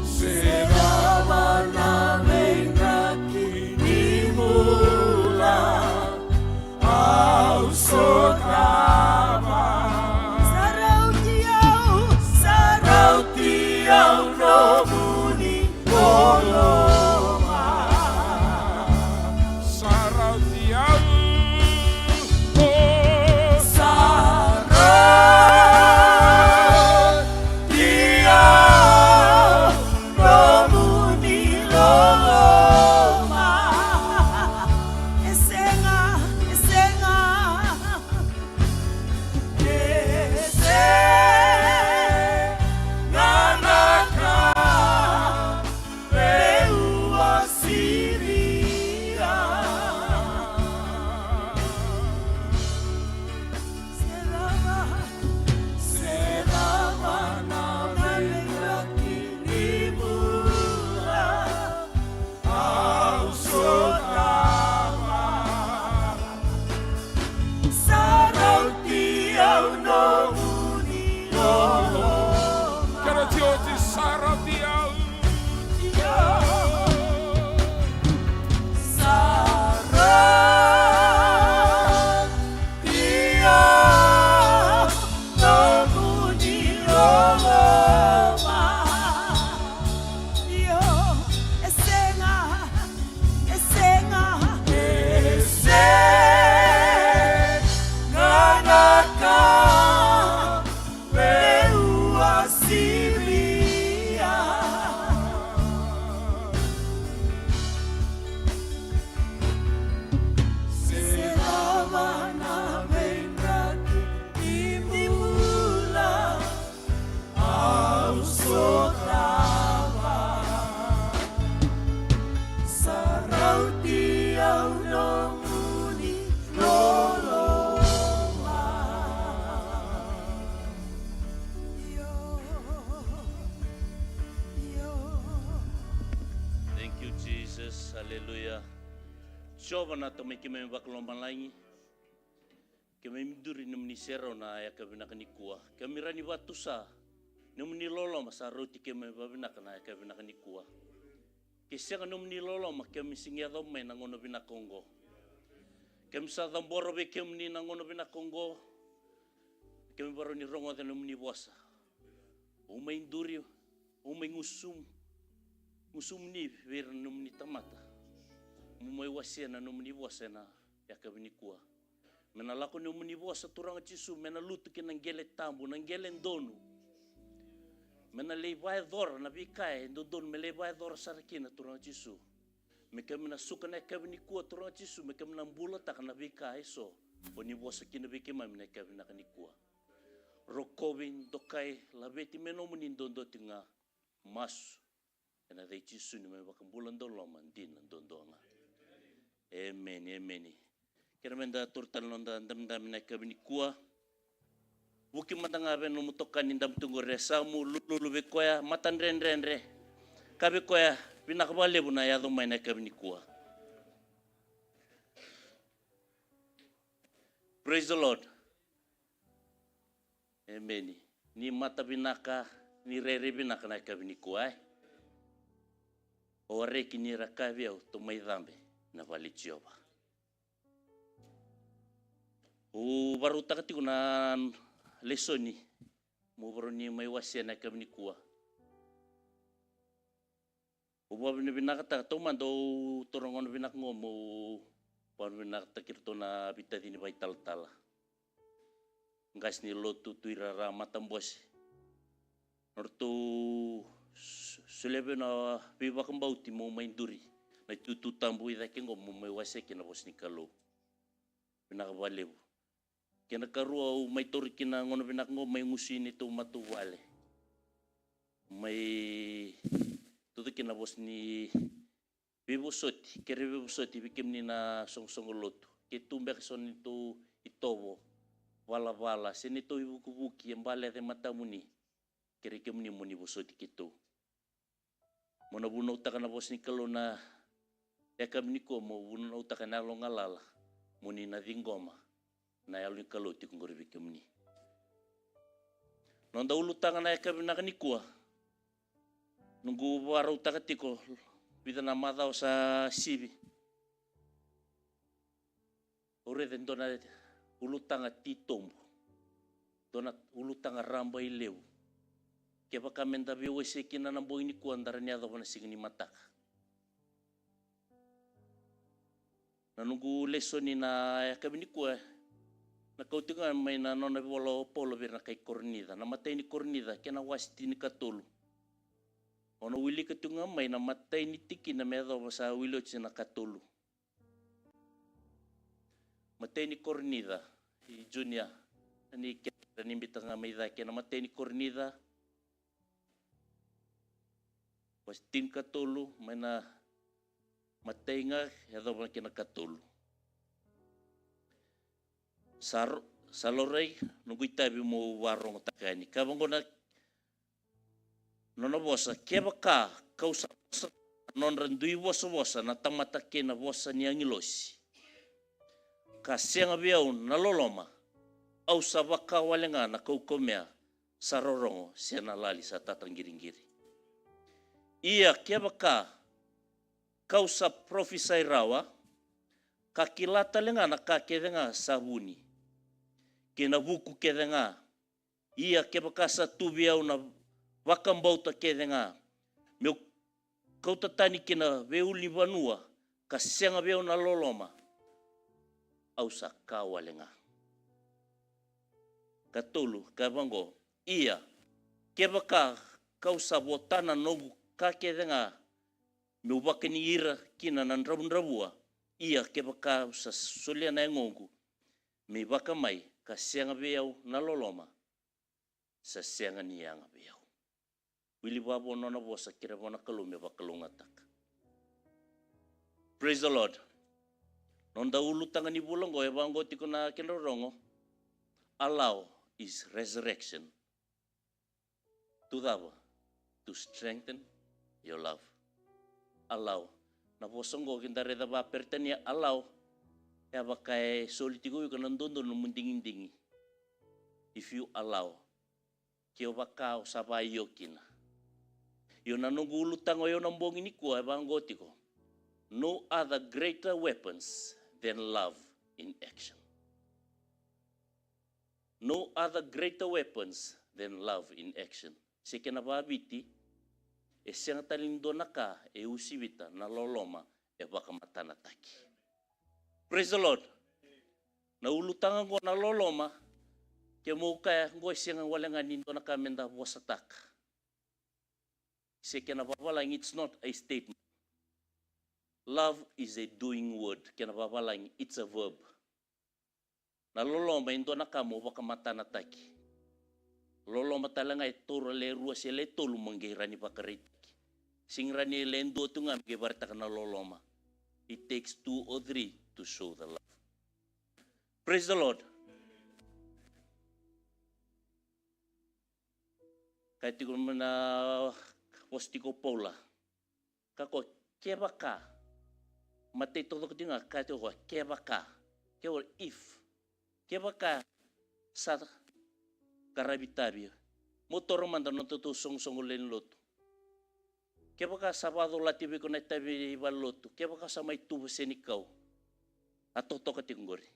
Se cava na veidraki ni bula au sotava. Sa rauti au, sa rauti au nomuni loloma. Sa rauti au, oh. Sa rauti au nomuni loloma. E sega, e sega. E sega na ka meu a sivia. Se cava, se cava na veidraki ni bula au sotava. Sa rauti au nomuni loloma. Kena oti, sa rauti au. Sa rauti au nomuni loloma. Io, e sega, e sega, e sega na ka meu a sivia. Se cava na veidraki ni bula au sotava. Sa rauti au nomuni loloma. Io, io. Thank you, Jesus. Hallelujah. Jiova na Tamai keimami vakalomalagi. Keimami duri nomuni serau na yakavi vinaka nikua. Keimami rawa ni vakatusa nomuni loloma sa rauti keimami vakavinaka na yakavi vinaka nikua. Ke sega nomuni loloma, keimami sega ni yacova mai na gauna vinaka oqo. Keimami sa cabora vei kemuni na gauna vinaka oqo. Keimami varau ni rogoca nomuni vosa. Au mai duri, au mai gusumu, gusumuni vei ira na nomuni tamata. Mo mai wasea na nomuni vosa ena yakavi nikua. Me na lako nomuni vosa, Turaga Jisu, me na lutu ki na qele tabu, na qele donu. Me na lai vakayacora na veika e dodonu me lai vakayacora sara kina, Turaga Jisu. Me keimami na suka na yakavi nikua, Turaga Jisu, me keimami na bulataka na veika eso o ni vosa kina vei keimami na yakavi vinaka nikua. Rokovi, dokai, laveti me nomuni duadua tiko ga. Masu ena yaca i Jisu, neimami iVakabula dau loloma dina duadua ga. Emeni, emeni. Kena meda toro tale na noda damidami na yakavi nikua. Vuki mada ga vei na nomu itokani dabe tu qori, e sa mu lululu vei koya, mata dredredre. Ka vei koya, vinaka vakalevu na yaco mai na yakavi nikua. Praise the Lord. Emeni. Ni mata vinaka, ni rairai vinaka na yakavi nikua, e. O reki ni ra kaya vei au, tou mai cabe na vale i Jiova. Au varautaka tiko na lesoni meu varau ni mai wasea na yakavi nikua. Au vakavinavinakataka, taumada au taura na gauna vinaka qo meu vakavinavinakataki iratou na veitacini vakaitalatala. Qase ni lotu, tuirara, matabose. Nodratou s-, solia vei au na veivakabauti meu mai duri na itutu tabu i cake qo meu mai wasea kina na vosa ni Kalou. Vinaka vakalevu. Kena ikarua, au mai taura kina na gauna vinaka qo mai gusu i neitou matavuvale. Mai tucake kina na vosa ni veivosoti, kere veivosoti vei kemuni na soqosoqo lotu. Ke tu beka eso na neitou itovo, valavala, se neitou ivukivuki e baleta e matamuni, kerei kemuni mo ni vosoti keitou. Mo na vunautaka na vosa ni Kalou na yakavi nikua, mo vunautaka na yalo galala, mo ni na ciqoma na yalo ni Kalou tiko qori vei kemuni. Noda ulutaga na yakavi vinaka nikua. Noqu vakarautaka tiko vica na macawa sa sivi. Au raica e dua na ulutaga titobu. Dua na ulutaga rabailevu. Kevaka meda veiwasei kina na bogi nikua, da rawa ni yacova na siga ni mataka. Na noqu lesoni na yakavi nikua, na kauti ga mai na nona ivola o Paula vei ira na kai Korinica. Na imatai ni Korinica, kena wase tinikatolu. O na wilika tu ga mai na imatai ni tikina me yacova sa wili oti na katolu. Imatai ni Korinica, i Junior, ni kere ni biuta ga mai cake na imatai ni Korinica. Wase tinikatolu, mai na imatai ga, yacova kina katolu. Sa ro-, sa laurai, noqu itavi meu vakarogotaka yani. Ka vaqo na nona vosa, kevaka kau sa vosa, nodra dui vosavosa na tamata kei na vosa ni agilosi, ka sega vei au na loloma, au sa vaka wale ga na kaukaumea sa rorogo, se na lali sa tataqiriqiri. Ia kevaka kau sa parofisai rawa, ka kila tale ga na ka kece ga sa vuni, kei na vuku kece ga, ia kevaka sa tu vei au na vakabauta kece ga, meu kauta tani ki na veiulunivanua, ka sega vei au na loloma, au sa ka wale ga. Katolu, ka vaqo, ia kevaka kau sa vota na noqu ka kece ga, meu vakani ira kina na dravudravua, ia kevaka au sa solia na yagoqu me vakamai, ka sega vei au na loloma, sa sega ni yaga vei au. Wili vavo nona vosa, kere vua na Kalou me vakalougatataka. Praise the Lord. Noda ulutaga ni vula oqo e vaqo tiko na kena rorogo. Allow is resurrection. To cava? To strengthen your love. Allow. Na vosa oqo keda raica vakaperitania allow. E vaka e soli tiko iko na dodonu nomu digidigi. If you allow. Ke o vaka o sa vaio kina. Io na noqu ulutaga o yau na bogi nikua e vaqo tiko. No other greater weapons than love in action. No other greater weapons than love in action. Se kena vaviti, e sega tale ni dua na ka e usivita na loloma e vakamatanataki. Praise the Lord. Na ulutaga oqo na loloma, ke mo kaya oqo e sega wale ga ni dua na ka meda vosataka. Se kena vavalagi, it's not a statement. Love is a doing word. Kena vavalagi, it's a verb. Na loloma e dua na ka mo vakamatanataki. Loloma tale ga e taura le rua se le tolu mo qai rawa ni vakaraitaki. Sega ni rawa ni le dua tu ga me qai vakaraitaka na loloma. It takes two or three to show the love. Praise the Lord. Kaya tiko mai na vosa tiko o Paula. Ka ko kevaka. Matai tokatoka tiko ga, kaya tiko ko kevaka. Ke o if. Kevaka sa qaravi itavi. Mo taura mada na nodatou soqosoqo lewe ni lotu. Kevaka sa vakacolati vei iko na itavi valenilotu. Kevaka sa mai tuva senikau. A totoka tiko qori.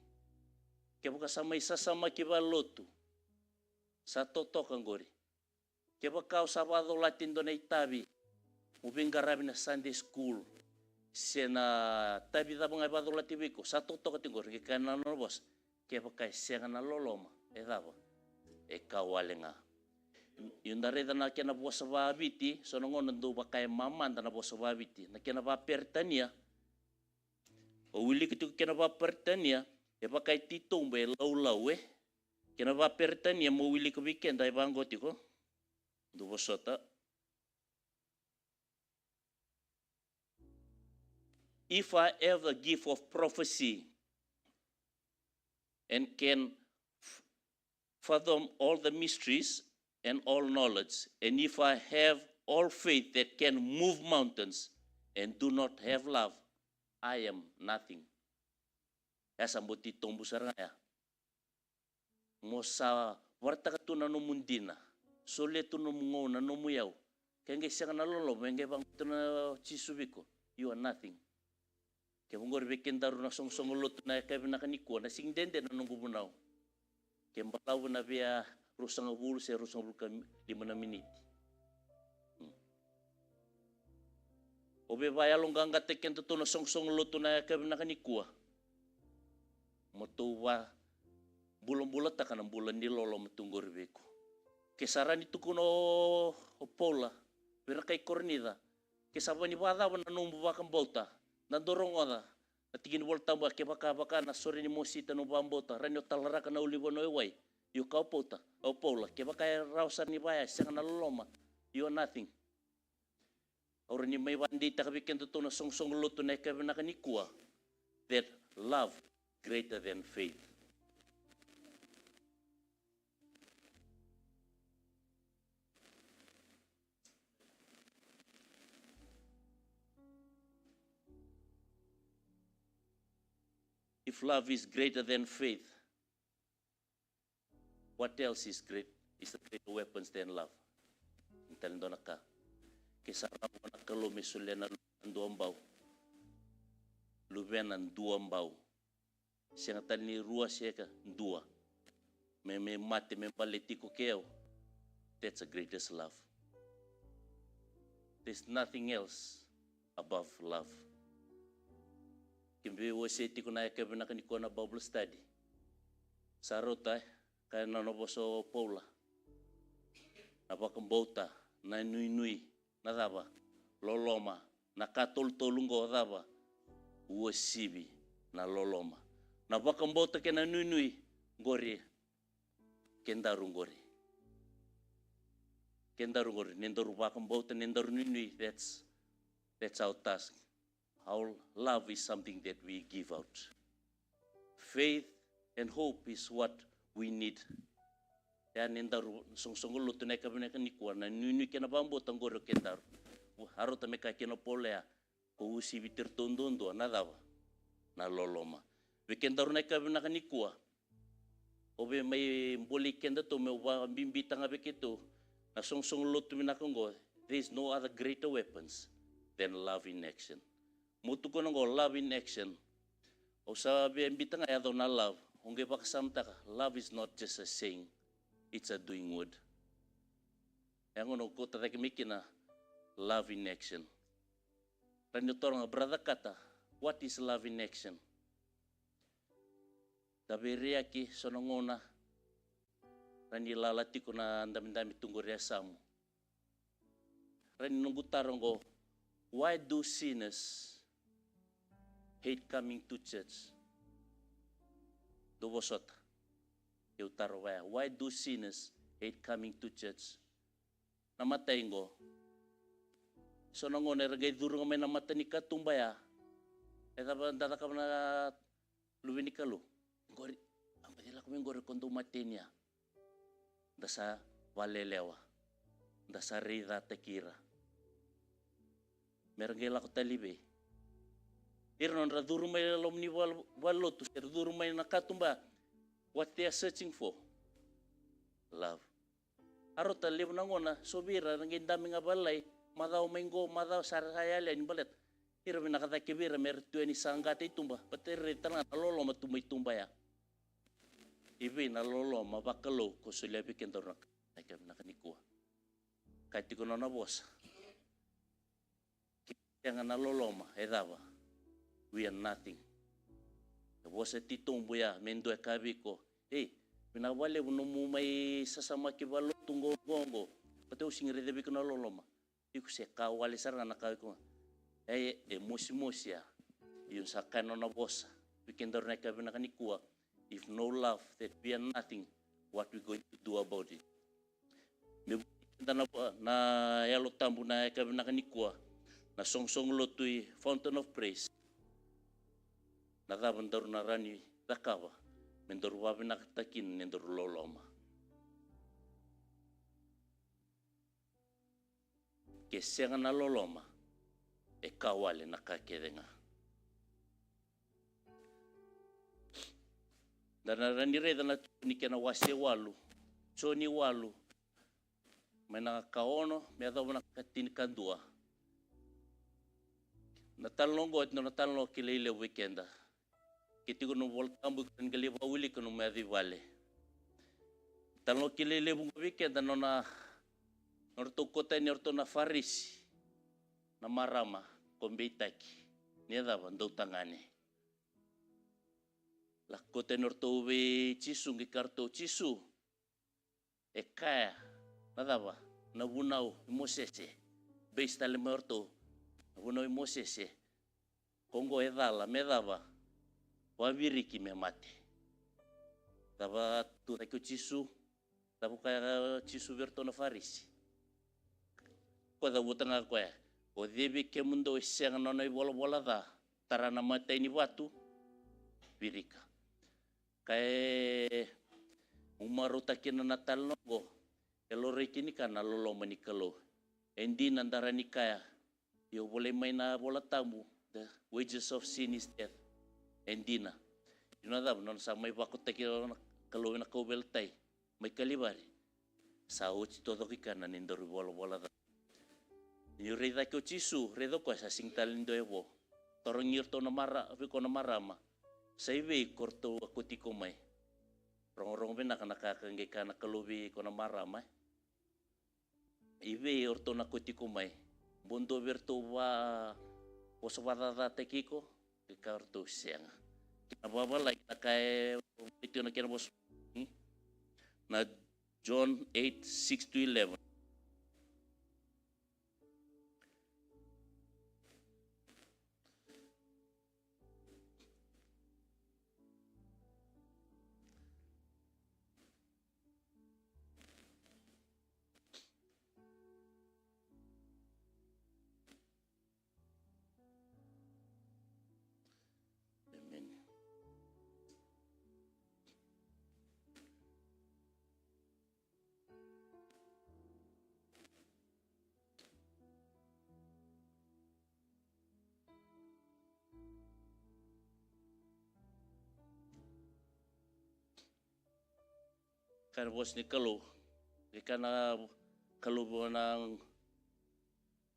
Kevaka sa mai sasamaki valenilotu. Sa totoka qori. Kevaka o sa vakacolati e dua na itavi, mo veiqaravi na Sunday school, se na itavi cava ga e vakacolati vei iko, sa totoka tiko qori, ke kaya na nona vosa, kevaka e sega na loloma, e cava? E ka wale ga. Io, da raica na kena vosa vakaviti, so na gauna dau vaka e mamada na vosa vakaviti. Na kena vakaperitania, o wilika tiko kena vakaperitania, e vaka e titobu, e laulau, e. Kena vakaperitania mo wilika vei keda e vaqo tiko. Dou vosota. If I have a gift of prophecy and can f- fathom all the mysteries and all knowledge, and if I have all faith that can move mountains and do not have love, I am nothing. Esa bau titobu sara ga ya. Mo sa vakaraitaka tu na nomu dina, solia tu nomu gauna, nomu iyau. Ke qai sega na loloma, e qai vaqo tu na Jisu vei iko, you are nothing. Kevaka qori vei kedaru na soqosoqo lotu na yakavi vinaka nikua, na sega ni dede na noqu vunau. Ke balavu na via ruasagavulu se ruasagavulu ka lima na miniti. Hmm. O via vakayaloqaqataki kedatou na soqosoqo lotu na yakavi vinaka nikua. Mo tou vakabulabulataka na bula ni loloma tu qori vei iko. Ke sa rawa ni tukuna o, o Paula vei ira na kai Korinica, ke sa va ni vakacava na nomu vakabauta, na dou rogoca na tiki ni Vola Tabu, kevaka, vaka na sore ni mosita nomu vakabauta, rawa ni o talaraka na ulivanoa e wai. Io, kaya o Pauta, o Paula, kevaka e rawa sara ni vaya, sega na loloma, you are nothing. Au rawa ni mai vakadeitaka vei kedatou na soqosoqo lotu na yakavi vinaka nikua, that love greater than faith. If love is greater than faith, what else is great, is a greater weapons than love? Ni tale dua na ka. Ke sa rawa na Kalou me solia na luvena duabau. Luvena duabau. Sega tale ni rua se ka, dua. Me, me mate, me baleti iko kei au. That's the greatest love. There's nothing else above love. Ke veiwasei tiko na yakavi vinaka nikua na Bible study. Sa rauta, e, kaya na nona vosa o Paula. Na vakabauta, na nuinui, na cava? Loloma. Na ka tolutolu qo cava? Uasivi na loloma. Na vakabauta kei na nuinui qori, kedaru qori. Kedaru qori, ni daru vakabauta, ni daru nuinui, that's, that's our task. Our love is something that we give out. Faith and hope is what we need. Ya ni daru soqosoqo lotu na yakavi vinaka nikua, na nuinui kei na vakabauta qori o kedaru. A rauta me kaya kina o Paula ya, ko uasivi iratou duadua na cava? Na loloma. Vei kedaru na yakavi vinaka nikua, o via mai bolei kedatou, meu vakabibitaka ga vei keitou na soqosoqo lotu vinaka oqo. There is no other greater weapons than love in action. Mo tukuna oqo, love in action. Au sa via biuta ga e yaco na love. O qai vakasamataka, love is not just a saying, it's a doing word. E gona o kauta cake mai kina love in action. Rawa ni o taroga, Brother Carter, what is love in action? Da veiraiyaki so na gauna, rawa ni lala tiko na dabedabe tu qori e yasamu. Rawa ni noqu taro oqo, why do sinners hate coming to church? Dou vosota. Keu taro vaya, why do sinners hate coming to church? Na matai qo. So na gauna era qai curu ga mai na matanikatuba ya. E cava da cakava na luve ni Kalou? Qori, a baci lako mai qori ko dou mateni ya. Da sa valelewa. Da sa reicataki ira. Me ra qai lako tale i vei? Ira nodra curu mai loma ni val-, valenilotu, se ra curu mai na katuba. What they are searching for? Love. A rauta levu na gauna, so vei ira, ra qai dabe ga valelai, macawa mai qo, macawa sa ra sa yali yani baleta. Ira vinaka cake vei ira me ra tu yani saqata i tuba, baleta ira raica tale ga na loloma tu mai tuba ya. I vei na loloma vakalou ko solia vei kedaru na ka, na ka vinaka nikua? Kaya tiko na nona vosa. Ke sega na loloma, e cava? We are nothing. E vosa titobu ya, me dua e kaya vei iko, "Ei, vinaka vakalevu nomu mai sasamaki valotu qo, qo, qo. Baleta au sega ni raica vei iko na loloma." Iko se ka wale sara ga na ka iko. E, e mosimosi ya. Io, sa kaya na nona vosa. Vei kedaru na ka vinaka nikua. If no love, that we are nothing. What we going to do about it? Me vukei keda na, na Yalo Tabu na yakavi vinaka nikua, na soqosoqo lotu i Fountain of Praise. Na cava daru na rawa ni cakava me daru vakavinakataki kina ni daru loloma? Ke sega na loloma, e ka wale na ka kece ga. Da na rawa ni raica na Joni kena wase walu, Joni walu, mai na ka ono me yacova na ka tinikadua. Na talanoa oqo e dua na talanoa kilai levu vei keda. Ke tiko na iVola Tabu, iko na qai lai vakawilika nomu yaco i vale. Talanoa kilai levu oqo vei keda, nona, nodratou kauta yani o ratou na Farisi na marama ko beitaki ni yacova, dautagane. Lako tani o ratou vei Jisu, qai kaya o ratou, "Jisu, e kaya na cava na vunau i Mosese?" Base tale mai o ratou, "Na vunau i Mosese, ko qo e cala me cava? Vaviriki me mate." Cava tu cake o Jisu? Cava kaya o Jisu vei iratou na Farisi? Ko cavuta ga koya, "O cei vei kemudou e sega na nona ivolavola ca, tara na imatai ni vatu?" Virika. Ka e, au marautaka kina na talanoa oqo, e laurai kina ka na loloma ni Kalou. E dina da rawa ni kaya, io, volai mai na iVola Tabu, the wages of sin is death. E dina. Io, na cava, nona sa mai vakotaki na Kalou ena kauveilatai mai Kalivari. Sa oti taucoko i kena ni daru ivolavola ca. Niu raica cake o Jisu, raica o koya sa sega tale ni dua e vo. Tarogi iratou na mara, vei koya na marama, "Sa i vei ko ratou a kauti iko mai?" Rogorogo vinaka na ka ka qai kaya na Kalou vei koya na marama, e? "I vei o ratou na kauti iko mai? Bau dua vei iratou va, vosa vakacacataki iko?" Qai kaya o ratou, "Sega." Kena vavalagi na ka e, e tiko na kena vosa, hmm? Na John eight, six to eleven. Amen. Kaya na vosa ni Kalou, e kaya na Kalou vua na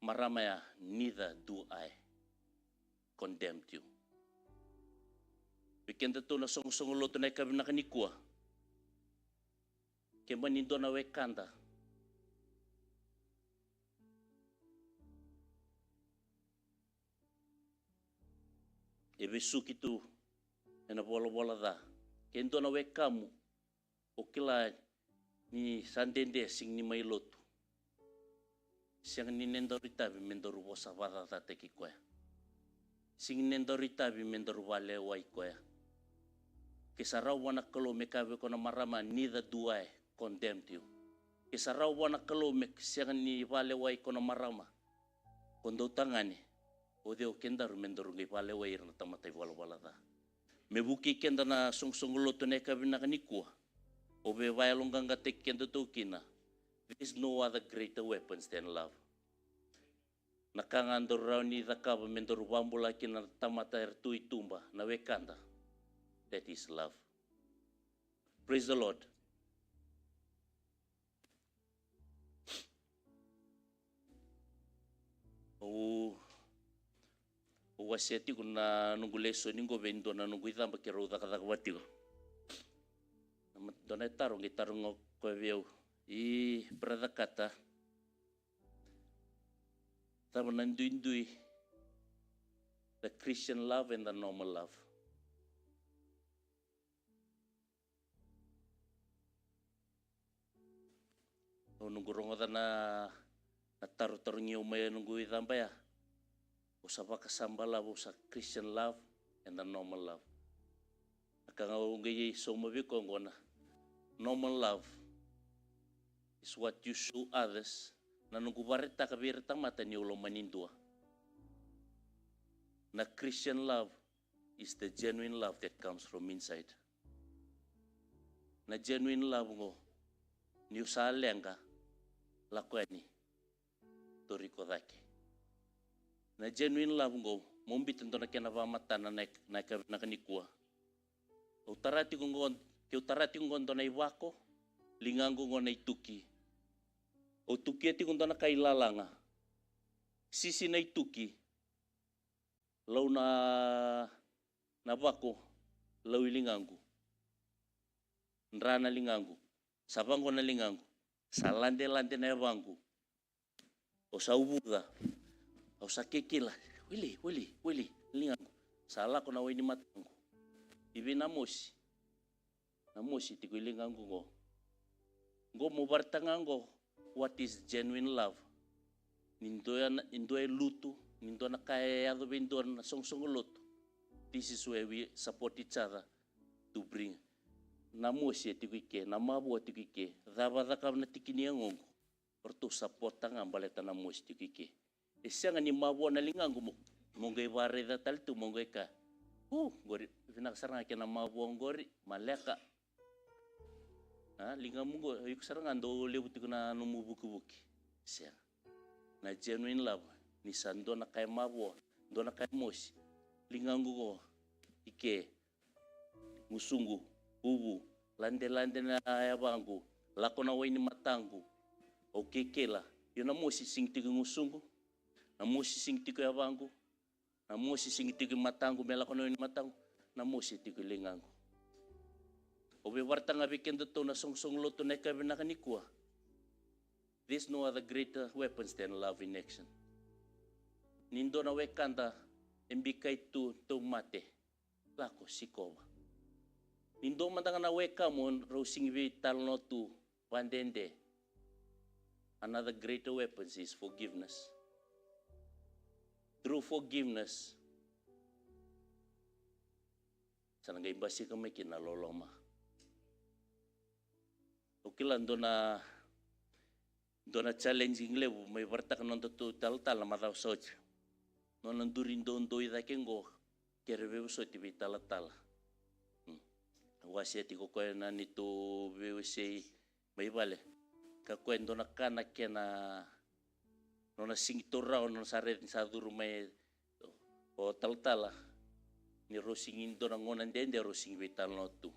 marama ya, "Neither do I condemn you." Vei kedatou na soqosoqo lotu na yakavi vinaka nikua, ke mani dua na wekada e vesuki tu ena volavola ca, ke dua na wekamu o kila ni sa dede, sega ni mai lotu, sega ni daru itavi me daru vosa vakacacataki koya. Sega ni daru itavi me daru vakalewai koya. Ke sa rawa vua na Kalou me kaya vei koya na marama, "Neither do I condemn you." Ke sa rawa vua na Kalou me sega ni vakalewai koya na marama, ko dautagane, O cei o kedaru me daru qai vakalewai ira na tamata ivalavala ca? Me vukei keda na soqosoqo lotu ena yakavi vinaka nikua. O veivakayaloqaqataki kedatou kina. There is no other greater weapons than love. Na ka ga daru rawa ni cakava me daru vakabula kina na tamata era tu i tuba, na wekada. That is love. Praise the Lord. Au, au wasea tiko na noqu lesoni qo vei dua na noqu icaba keirau cakacaka vata tiko. Na ma-, dua na taro qai taroga o koya vei au. I brother Carter, cava na duidui the Christian love and the normal love? Au noqu rogoca na, na taro tarogi au mai e noqu icaba ya. Au sa vakasaba love, au sa Christian love and the normal love. Na ka ga au qai sauma vei koya oqo na normal love is what you show others. Na noqu vakaraitaka vei ira tamata niu lomani dua. Na Christian love is the genuine love that comes from inside. Na genuine love qo, niu sa leqa, lako yani, tori iko cake. Na genuine love qo, mo biuta dua na kena vakamatana na, na yakavi vinaka nikua. Au tara tiko qo, keu tara tiko qo dua na ivako, ligaqu qo na ituki. Au tukia tiko dua na ka ilalaga. Sisi na ituki, lau na, na vako, lau i ligaqu. Dra na ligaqu. Sa vaqo na ligaqu. Sa ladelade na yavaqu. Au sa uvuca. Au sa kikila. Wili, wili, wili. Ligaqu. Sa lako na wai ni mataqu. I vei na mosi? Na mosi tiko i ligaqu qo. Qo mo vakaraitaka ga qo what is genuine love. Ni dua na, ni dua e lutu, ni dua na ka e yaco vei dua na soqosoqo lotu. This is where we support each other to bring. Na mosi e tiko i ke, na mavoa tiko i ke. Cava cakava na tikini yagoqu? O ratou support-taka ga baleta na mosi tiko i ke. E sega ni mavoa na ligaqu mo, mo qai vakaraica tale tu mo qai kaya, "U, qori, vinaka sara ga kena mavoa qori, maleka." A, ligamu qo, iko sara ga dau levu tiko na nomu vukivuki. Sega. Na genuine love, ni sa dua na ka e mavoa, dua na ka e mosi. Ligaqu qo, i ke, gusuqu, uvu, ladelade na yavaqu, lako na wai ni mataqu. Au kikila, io na mosi sigi tiko i gusuqu, na mosi sigi tiko i yavaqu, na mosi sigi tiko i mataqu, me lako na wai ni mataqu, na mosi tiko i ligaqu. Au via vakaraitaka ga vei kedatou na soqosoqo lotu na yakavi vinaka nikua. There's no other greater weapons than love in action. Ni dua na wekada e bikai tu, tauvimate, lako sikova. Ni dua mada ga na wekamu rau sigi veitalanoa tu, vadede. Another greater weapons is forgiveness. Through forgiveness, sa na qai basika mai kina na loloma. Au kila dua na, dua na challenging levu mai vakaraitaka na nodatou talatala na macawa sa oti. Nona duri doudou i cake qo, kere veivosoti vei talatala. Hmm. Wasea tiko koya na neitou veiwasei mai vale. Ka koya e dua na ka na kena, nona sigi taura rawa, nona sa raica ni sa curu mai o talatala. Ni rau sigi dua na gauna dede rau sigi veitalanoa tu.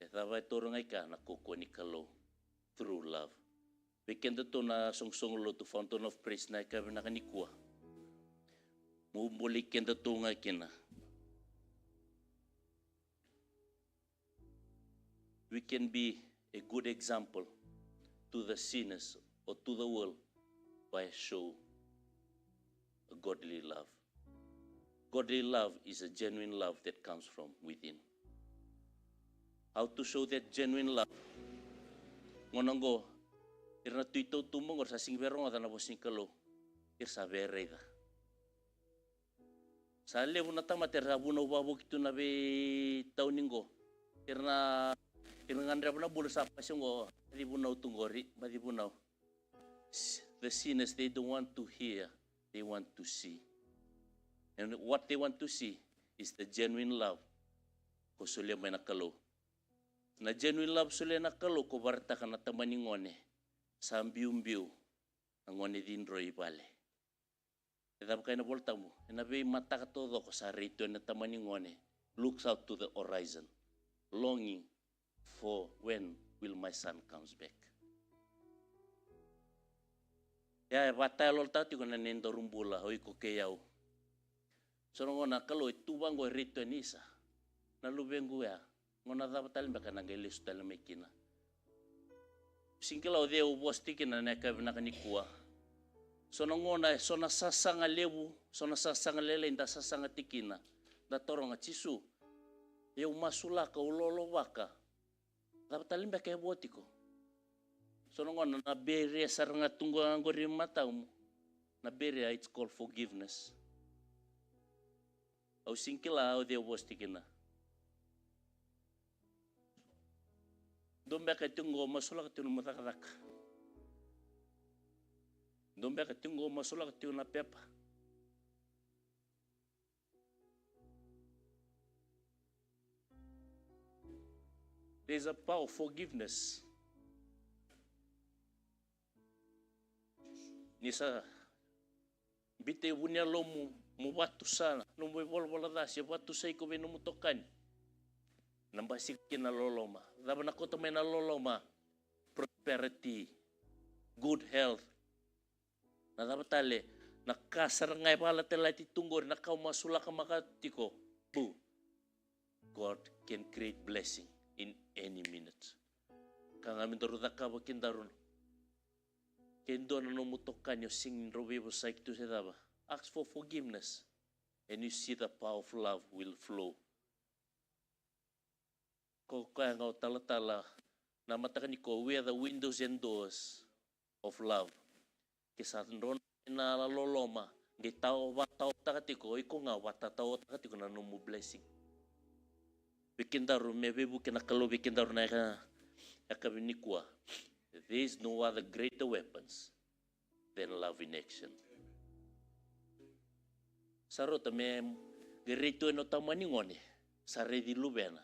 E cava e taura ga i ka na kaukaua ni Kalou through love. Vei kedatou na soqosoqo lotu Fountain of Praise na yakavi vinaka nikua. Mo bolei kedatou ga kina. We can be a good example to the sinners or to the world by a show a godly love. Godly love is a genuine love that comes from within. How to show that genuine love? Gauna qo, ira na tui tautuba qo ra sa sigi vei rogoca na vosa ni Kalou. Ira sa vei raica. Sa levu na tamata era sa vunau vavoki tu na veitauni qo. Ira na, ira gadreva na bula sa pasi qo, baci vunau tu qori, baci vunau. The sinners, they don't want to hear they want to see. And what they want to see is the genuine love ko solia mai na Kalou. Na genuine love solia na Kalou ko vakaraitaka na tama ni gone sa biubiu na gone cidroi i vale. E cava kaya na Vola Tabu? Ena veimataka taucoko sa rai tu na tama ni gone, looks out to the horizon, longing for when will my son comes back. Ia e vakatayaloyalotaka tiko na nodaru bula, o iko kei au. So na gauna na Kalou e tu vaqo e rai tu yani, isa, na luvequ ya, gauna cava tale beka na qai lesu tale mai kina? Sega ni kila o cei au vosa tiko kina ena yakavi vinaka nikua. So na gauna, so na sasaga levu, so na sasaga lailai da sasaga tiko kina, da taroga, Jisu, au masulaka, au lolovaka, cava tale beka e vo tiko? So na gauna na barrier sara ga tu qo qori e matamu. Na barrier, it's called forgiveness. Au sega ni kila o cei au vosa tiko kina. Dua beka tiko qo masulaka tiko na nomu cakacaka. Dua beka tiko qo masulaka tiko na pepa. There's a power of forgiveness. Ni sa biuta i vu ni yalomu mo vatusa na nomu ivalavala ca se vatusa iko vei nomu itokani, na basika kina na loloma. Cava na kauta mai na loloma? Prosperity, good health. Na cava tale? Na ka sara ga e vakalatalati tu qori, na ka au masulaka maka tiko. Bu. God can create blessing in any minute. Ka ga me daru cakava, ke daru, ke dua na nomu itokani o sega ni drau veivosaki tu se cava, ask for forgiveness and you see the power of love will flow. Ko koya ga au talatala na mataka nikua, we are the windows and doors of love. Ke sa drodro na loloma, qai tao, vakataotaka tiko, iko ga vakataotaka tiko na nomu blessing. Vei kedaru, me veivuke na Kalou vei kedaru na yaka, yakavi nikua. There is no other greater weapons than love in action. Sa rauta me qai rai tu e na tama ni gone, sa raici luvena,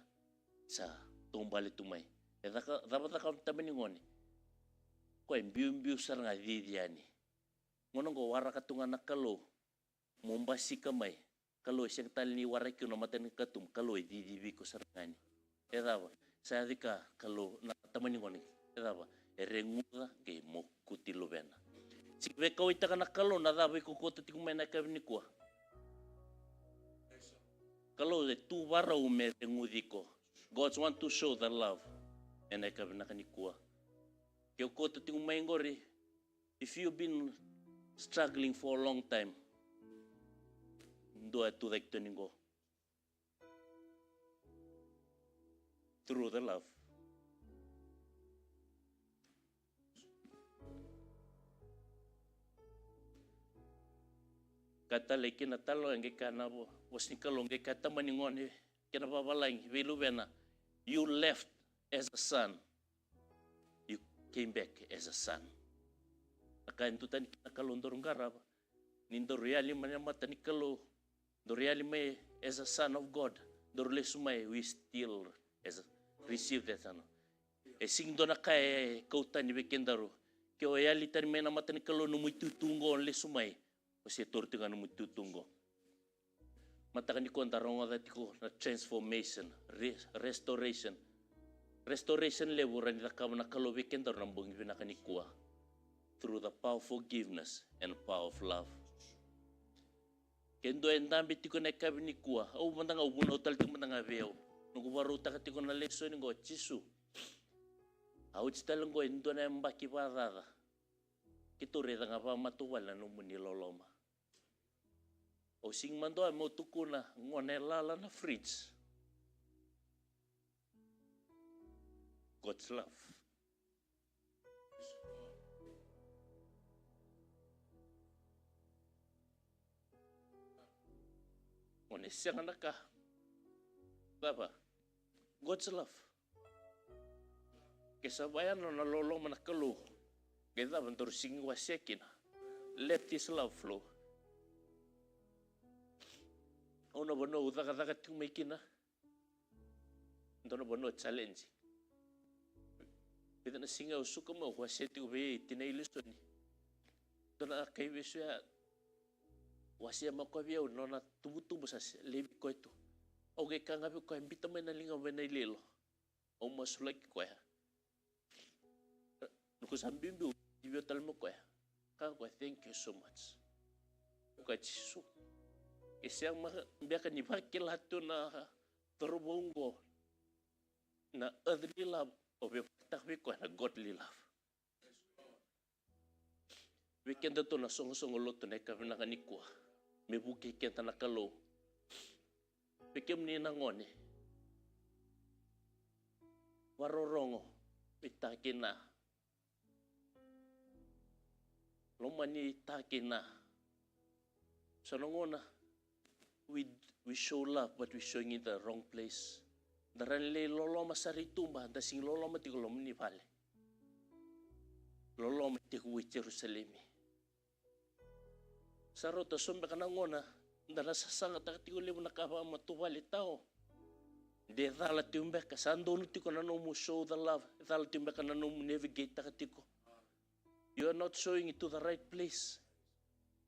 sa taubale tu mai. E caka, cava caka na tama ni gone? Koya e biubiu sara ga cici yani. Gauna qo waraka tu ga na Kalou mo basika mai. Kalou e sega tale ni waraki au na matanikatuba, Kalou e cici vei iko sara ga yani. E cava? Sa yaco i ka, Kalou, na tama ni gone. E cava? E reguca qai mokuti luvena. Sega ni veikauwaitaka na Kalou na cava iko kauta tiko mai na yakavi nikua. Kalou e tu vakarau me reguci iko. God want to show the love ena yakavi vinaka nikua. Ke o kauta tiko mai qori, if you've been struggling for a long time, dua e tucake tu yani qo. Through the love. Ka talei kina talo, e qai kaya na vo-, vosa ni Kalou, qai kaya tama ni gone kei na vavalagi vei luvena, you left as a son, you came back as a son. Na ka e duatani kina na Kalou daru qarava, ni daru yali mai na mata ni Kalou, daru yali mai as a son of God, daru lesu mai, we still as a, receive that son. E sega ni dua na ka e kau tani vei kedaru. Ke o yali tani mai na mata ni Kalou, nomu itutu qo, lesu mai, o se taura tiko ga nomu itutu qo. Mataka nikua da rogoca tiko na transformation, re-, restoration. Restoration levu rawa ni cakava na Kalou vei kedaru na bogi vinaka nikua. Through the power of forgiveness and power of love. Ke dua e dabe tiko na yakavi nikua, au mada ga, au vunau tale tiko mada ga vei au. Noqu vakarautaka tiko na lesoni qo, Jisu, a oti tale qo e dua na yabaki vakacaca. Keitou raica ga vakamatavuvale na nomuni loloma. Au sega mada ga meu tukuna, gone lala na fridge. God's love. Gone sega na ka. Cava? God's love. Ke sa vaya na, na loloma na Kalou, qai cava, daru sega ni wasea kina. Let this love flow. Au na vanua au cakacaka tiko mai kina. Dua na vanua challenge. Vica na siga au suka mai au wasea tiko vei tinai lesoni. Dua na kaivesu ya wasea mai koya vei au nona tubutubu sa se- levi koya tu. Au qai kaya ga vei koya, bita mai na liga vei na ililo. Au masulaki koya. Noqu sa biubiu, biubiu tale mai koya. Kaya koya, thank you so much. Koya Jisu. E sega mada beka ni vakila tu na cauravou oqo na earthly love, au via vakataka vei koya na godly love. Vei keda tu na soqosoqo lotu na ika vinaka nikua, me vukei keda na Kalou. Vei kemuni na gone, varorogo, vei takina. Lomani takina. So na gona, we, we show love, but we showing in the wrong place. Da rawa ni lai loloma sara i tuba, da sigi loloma tiko loma ni vale. Loloma tiko i Jerusalemi. Sa rauta so beka na gona, da na sasagataka tiko levu na ka vakamatavuvale tau. De cala tiko beka, sa donu tiko na nomu show the love, cala tiko beka na nomu navigate taka tiko. You are not showing it to the right place.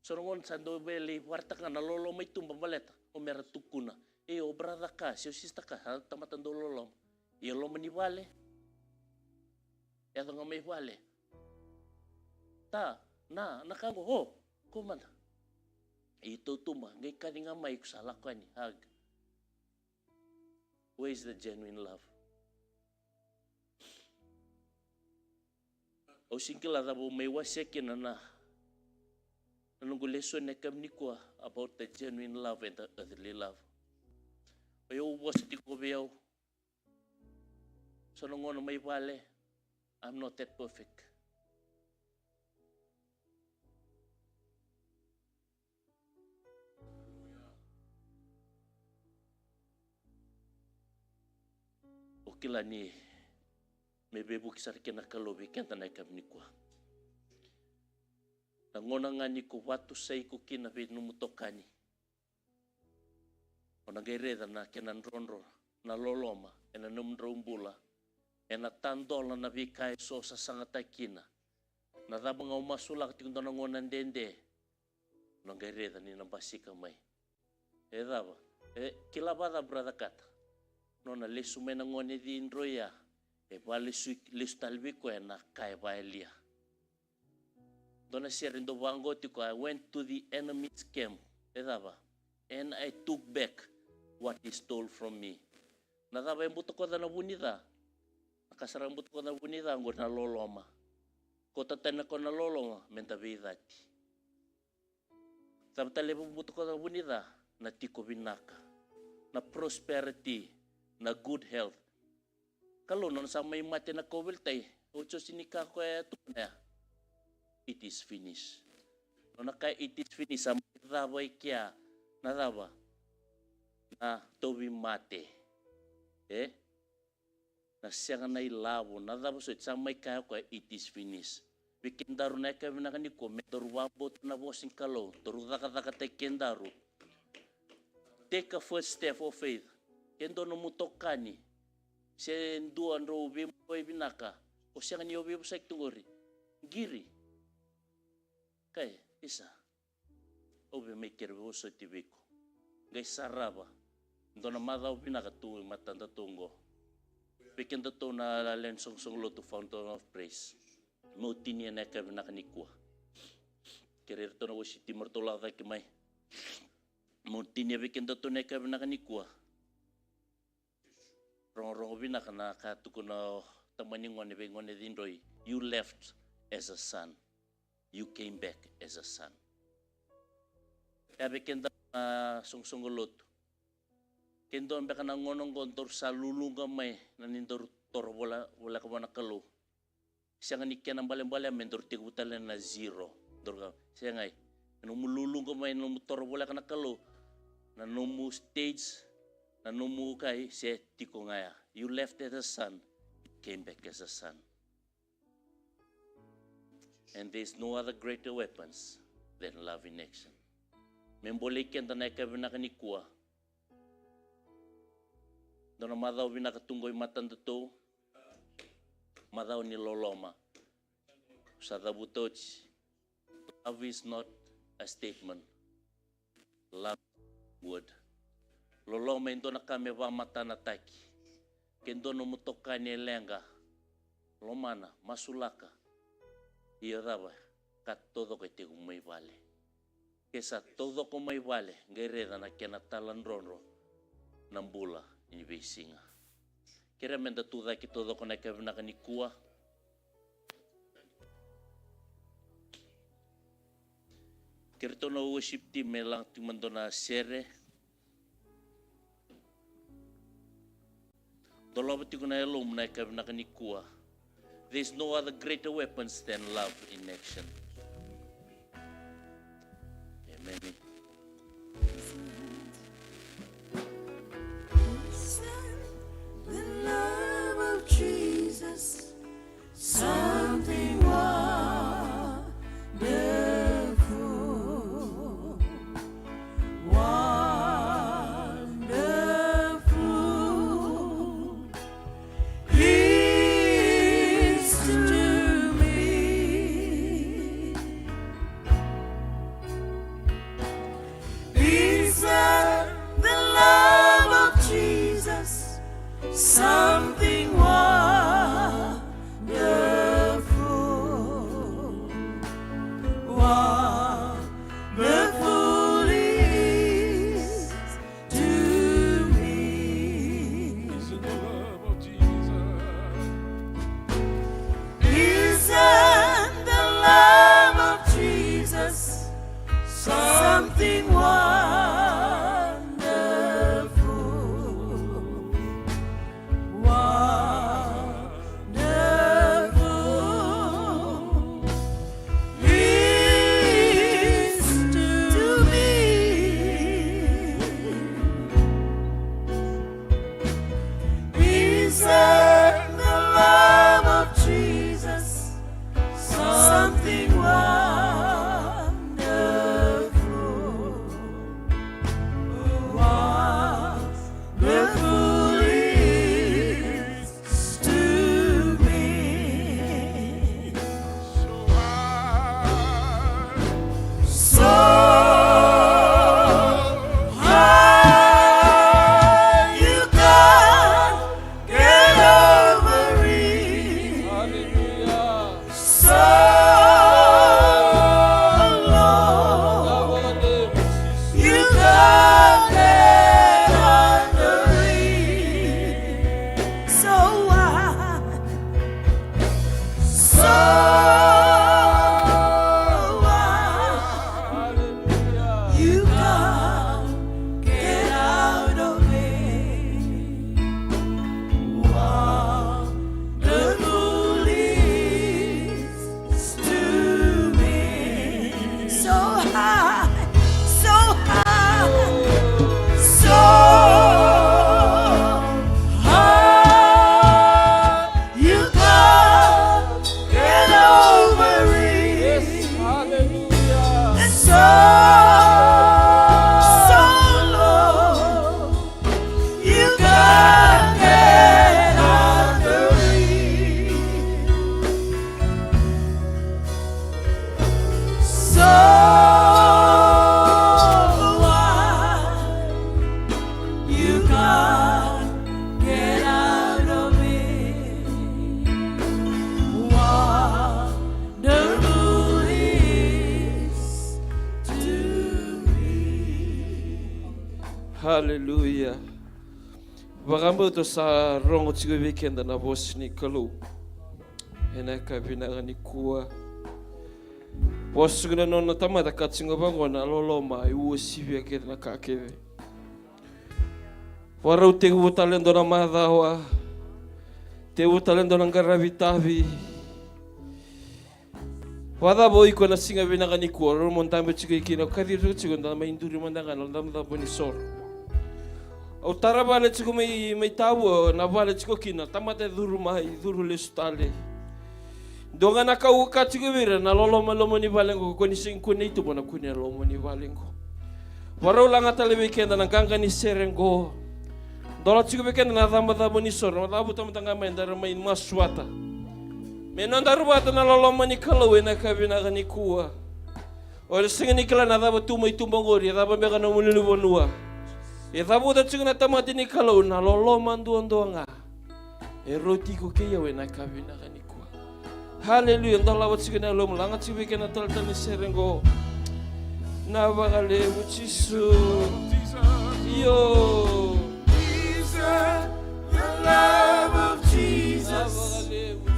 So na gona sa dau vei lai varataka na loloma i tuba baleta o mera tukuna. E o brother ka, se o sister ka, sa tamata dau loloma. Ia loma ni vale. Yaco ga mai vale. Ta, na, na ka qo, o, ko mada. I tautuba, qai kaci ga mai ko sa lako yani, hug. Where is the genuine love? Au sega ni kila cava au mai wasea kina na, na noqu lesoni na kemuni kua about the genuine love and the earthly love. O yau vosa tiko vei au. So na gona mai vale, I'm not that perfect. O kila ni me veivuke sara kina na Kalou vei keda na yakavi nikua. Na gauna ga ni ko vatusai iko kina vei nomu itokani, o na qai raica na kena drodro na loloma ena nomudrau bula. Ena tadola na veika eso o sasagataki kina. Na cava ga o masulaka tiko dua na gauna dede, o na qai raica ni na basika mai. E cava? E kila vacava brother Kata? Nona lesu mai na gone cidroi ya, e valesu, lesu tale vei koya na ka e vayalia. Dua na sere dau vaqo tiko, I went to the enemy's camp. E cava? And I took back what he stole from me. Na cava e butakoca na vu ni ca? Na ka sara e butakoca na vu ni ca oqori na loloma. Ko tatani na ko na loloma me da veicati. Cava tale e butakoca na vu ni ca? Na tiko vinaka, na prosperity, na good health. Kalou nona sa mai mate na kauveilatai, otioti ni ka koya e tukuna ya, it is finished. Nona kaya it is finished, sa mai cava i kea na cava? Na tauvimate. E? Na sega na ilavo, na cava soti, sa mai kaya koya it is finished. Vei kedaru na yakavi vinaka nikua, me daru vakabauta na vosa ni Kalou, daru cakacakataki kedaru. Take a first step of faith. Ke dua nomu itokani se dua drau veimaliwai vinaka, o sega ni o veivosaki tu qori, qiri. Kaya, isa, au via mai kere veivosoti vei iko. Qai sarava. Dua na macawa vinaka tu e matadatou oqo. Vei kedatou na lewe ni soqosoqo lotu Fountain of Praise, meu tinia na yakavi vinaka nikua. Kerei iratou na worship team me ratou lako cake mai. Meu tinia vei kedatou na yakavi vinaka nikua. Rogorogo vinaka na ka tukuna o tamani gone vei gone cidroi. You left as a son. You came back as a son. E a vei keda na soqosoqo lotu. Ke dua beka na gauna oqo daru sa luluqa mai na ni daru toro vola, voleka vua na Kalou. Sega ni kena balebale me daru tekivu tale na zero. Daru ka, sega, e nomu luluqa mai, nomu toro voleka na Kalou, na nomu stage, na nomu kai se tiko ga ya. You left as a son, you came back as a son. And there's no other greater weapons than love in action. Me bolei keda na yakavi vinaka nikua. Dua na macawa vinaka tu qo i matadatou. Macawa ni loloma. Sa cavuta oti. Love is not a statement. Love is a word. Loloma e dua na ka me vakamatanataki. Ke dua nomu itokani e leqa, lomana, masulaka. Ia cava? Ka taucoko e tekivu mai vale. Ke sa taucoko mai vale, qai raica na kena taladrodro na bula ni veisiga. Kerea meda tu cake taucoko na yakavi vinaka nikua. Kerea na worship team me laga tiko mada na sere. Dolava tiko na yalomu na yakavi vinaka nikua. There's no other greater weapons than love in action. Amen. The love of Jesus, something wonderful, wonderful is to me. Is that the love of Jesus, something wonderful, wonderful is to me. Is it the love of Jesus? Isn't the love of Jesus something wonderful? Wonderful is to me. Isn't the love of Jesus something wonderful? Wonderful is to me. So high, so high, you can't get over it. Hallelujah. So low, you can't get under it. So wide, so wide, you can't get out of it. Wonderful is to me. So high, so high, so high, you can't get over it. Yes, hallelujah. And so, so low, you can't get under it. So wide, you can't get out of it. Wonderful is to me. Hallelujah. Vakabauta sa rogo tiko vei keda na vosa ni Kalou ena yakavi vinaka nikua. Vosa tiko na nona tamata ka tiko vaqo, na loloma e uasivia kece na ka kece. Vakarau tekivu tale e dua na macawa, tekivu tale e dua na qaravi tavi. Vakacava o iko ena siga vinaka nikua, rau mo dabe tiko i kina, o kaci tiko tiko, da mai duri mada ga na cabocabo ni soro. Au tara vale tiko mai, mai Tavua, na vale tiko kina, tamata e curu mai, curu lesu tale. Dua ga na ka au kaya tiko vei ira, na loloma, loma ni vale qo, ko ni sega ni kunei tuba na kunei loma ni vale qo. Vakarau laga tale vei keda na qaqa ni sere qo. Dola tiko vei keda na cabocabo ni soro, na cavuta mada ga mai, da ra mai masu vata. Me nodaru vata na loloma ni Kalou ena yakavi vinaka nikua. O ira sega ni kila na cava tu mai tuba oqori, e cava beka na nomuni ulunivanua. E cavuta tiko na tamata ni Kalou na loloma duadua ga. E rauti iko kei au ena yakavi vinaka nikua. Haleluya, dolava tiko na yalomu, laga tiko vei keda na talatala ni sere oqo. Na vakalevu Jisu. Io. The love of Jesus,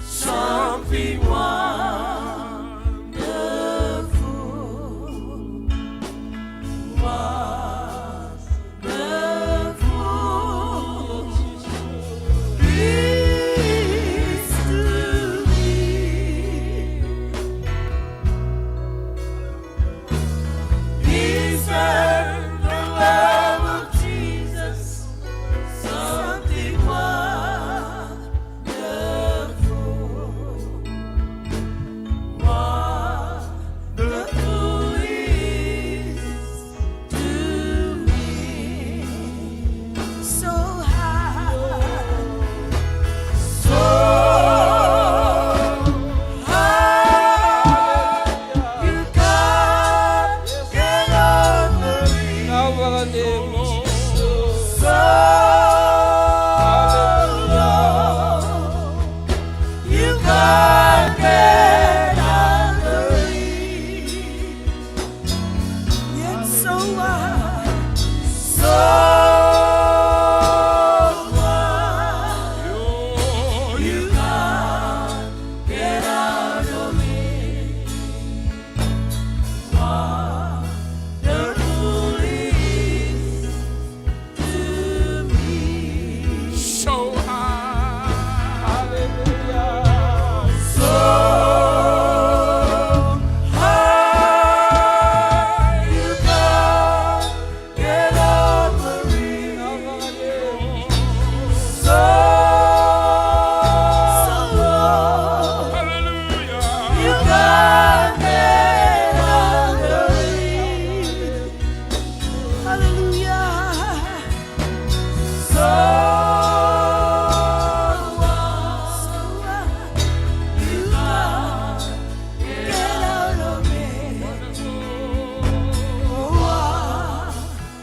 something wonderful. Wonderful is to me. Is there the love of Jesus? Something wonderful. Wonderful is to me. So high, so high, you can't get over me. So low, you can't get under me. Yet so wide, so wide, you can't get out of me. Wonderful is to me. So high. Hallelujah. So high, you can't get over me. So, so low. Hallelujah. You can't get over me. Hallelujah. So, so, you can't get out of me. Oh,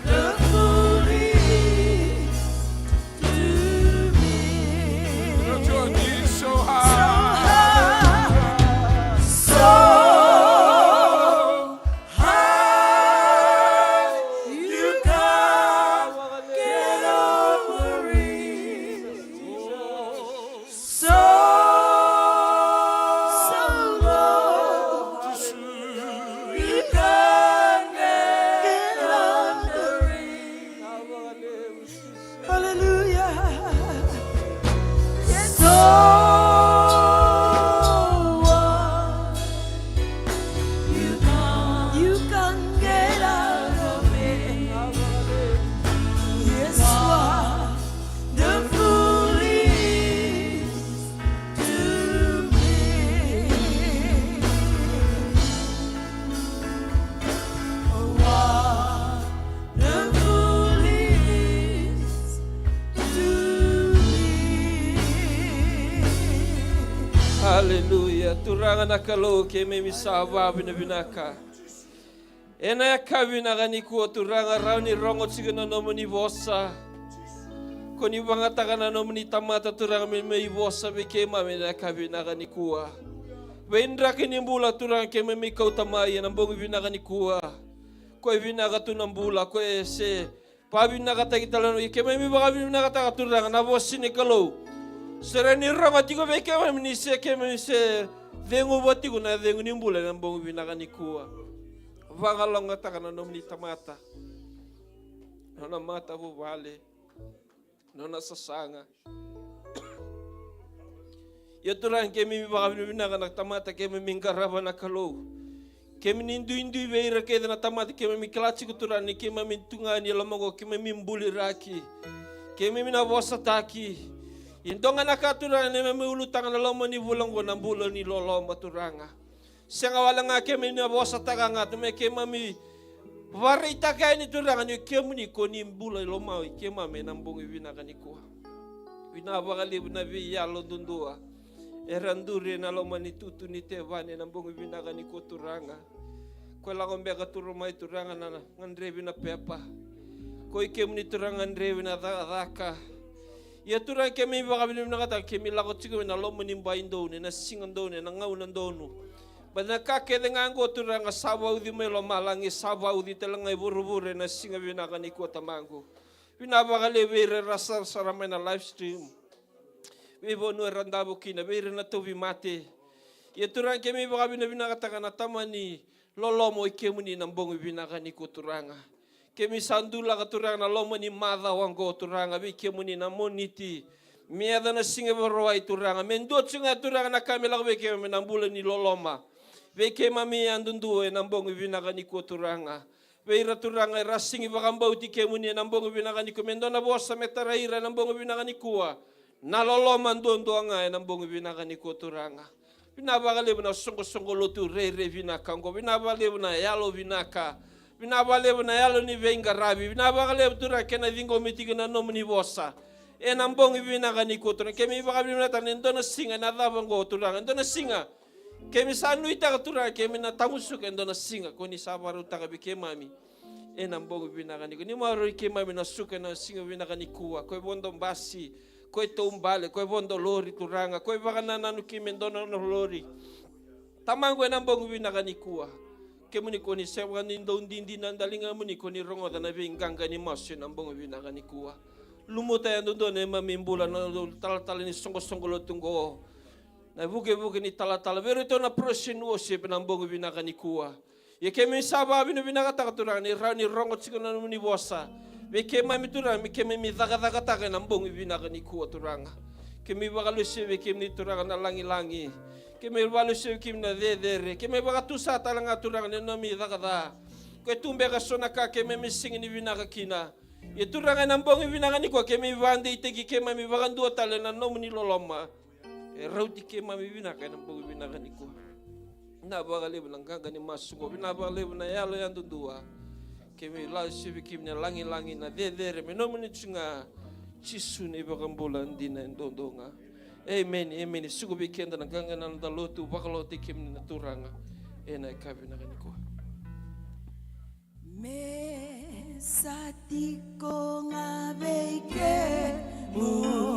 wonderful is to me. Lift your knees so high. So high, so high, you can't get over it. So, so low, you can't get under it. Hallelujah. Yes. So wide, you can't, you can't get out of it. Yes, wonderful is to me. Wonderful is to me. Hallelujah. Turaga na Kalou, keimami sa vakavinavinaka. Ena yakavi vinaka nikua Turaga, rawa ni rogo tiko na nomuni vosa. Ko ni vakayagataka na nomuni tamata Turaga me mai vosa vei keimami ena yakavi vinaka nikua. Veidraki ni bula Turaga keimami kauta mai ena bogi vinaka nikua. Ko e vinaka tu na bula, ko e se vakavinakataki tale na, keimami vakavinakataka Turaga na vosa ni Kalou. Se rawa ni rogo tiko vei keimami ni se keimami se ceguva tiko na cegu ni bula ena bogi vinaka nikua. Vakalougatataka na nomuni tamata, nona matavuvale, nona sasaga. Ia Turaga keimami vakavinavinaka na tamata keimami qarava na Kalou. Keimami duidui vei ira kece na tamata keimami kila tiko Turaga ni keimami tu ga ni loma qo keimami buliraki. Keimami na vosataki. Ia dua ga na ka Turaga neimami ulutaga na loma ni vula qo na bula ni loloma Turaga. Sega wale ga keimami na vosataka ga tu me keimami Vakaraitaka yani Turaga ni o kemuni ko ni bula i lomau i keimami ena bogi vinaka nikua. Vinaka vakalevu na veiyalo duadua era duri ena loma ni tutu ni tevani ena bogi vinaka nikua Turaga. Ko e lako beka Turaga mai Turaga na gadrevi na pepa. Ko i kemuni Turaga gadrevi na cakacaka. Ia Turaga keimami vakavinavinakataka keimami lako tiko ena loma ni bai donu, ena siga donu, ena gauna donu. Baleta na ka kece ga oqo Turaga sa vauci mai lomalagi, sa vauci tale ga i vuravura ena siga vinaka nikua Tamaqu. Vinaka vakalevu vei ira era sarasara mai na live stream. Veivanua era davo kina, vei ira na tauvimate. Ia Turaga keimami vakavinavinakataka na tamani loloma o i kemuni na bogi vinaka nikua Turaga. Keimami sa dulaka Turaga na loma ni macawa oqo Turaga vei kemuni na Moniti. Me yaco na siga Vakarauwai Turaga. Me dua tiko ga Turaga na ka me lako vei keimami na bula ni loloma. Vei keimami yadudua ena bogi vinaka nikua Turaga. Vei ira Turaga era sigi vakabauti kemuni ena bogi vinaka nikua. Me dua na vosa me tarai ira ena bogi vinaka nikua. Na loloma duadua ga ena bogi vinaka nikua Turaga. Vinaka vakalevu na soqosoqo lotu rairai vinaka oqo. Vinaka vakalevu na yalo vinaka. Vinaka vakalevu na yalo ni veiqaravi. Vinaka vakalevu Turaga kena ciqomi tiko na nomuni vosa. Ena bogi vinaka nikua Turaga. Keimami vakavinavinakataka ni dua na siga ena cava oqo Turaga. Dua na siga. Keimami sa nuitaka Turaga keimami na tamusuka e dua na siga. Ko ni sa vakarautaka vei keimami. Ena bogi vinaka nikua. Ni maroroi keimami na suka ena siga vinaka nikua. Ko e vodo basi. Ko e taubale. Ko e vodo lori Turaga. Ko e vakanananu keimami e dua na lori. Tamaqu ena bogi vinaka nikua. Kemuni ko ni sega ni dau didi na daligamuni ko ni rogoca na veiqaqa ni masu ena bogi vinaka nikua. Lumuta yadudua na neimami bula na talatala ni soqosoqo lotu oqo. Na vukevuke ni talatala. Vei iratou na praise and worship ena bogi vinaka nikua. Ia keimami sa vakavinavinakataka Turaga ni rawa ni rogo tiko na nomuni vosa. Vei keimami Turaga me keimami cakacakataka ena bogi vinaka nikua Turaga. Keimami vakalesuya vei kemuni Turaga na lagilagi. Keimami vakalesuya vei kemuni na cecere. Keimami vakatusa tale ga Turaga na nomuni caka ca. Ko e tu beka so na ka keimami sega ni vinaka kina. Ia Turaga ena bogi vinaka nikua keimami vakadeitaki keimami vakadua tale na nomuni loloma. E rauti keimami vinaka ena bogi vinaka nikua. Vinaka vakalevu na qaqa ni masu oqo, vinaka vakalevu na yalo yadudua. Keimami vakalesuya vei kemuni na lagilagi na cecere me nomuni tu ga. Jisu na iVakabula dina e dodonu ga. Emeni, emeni. Suka vei keda na qaqa na noda lotu, vakaloutaki kemuni na Turaga ena yakavi vinaka nikua. Me sa tiko ga vei kemuni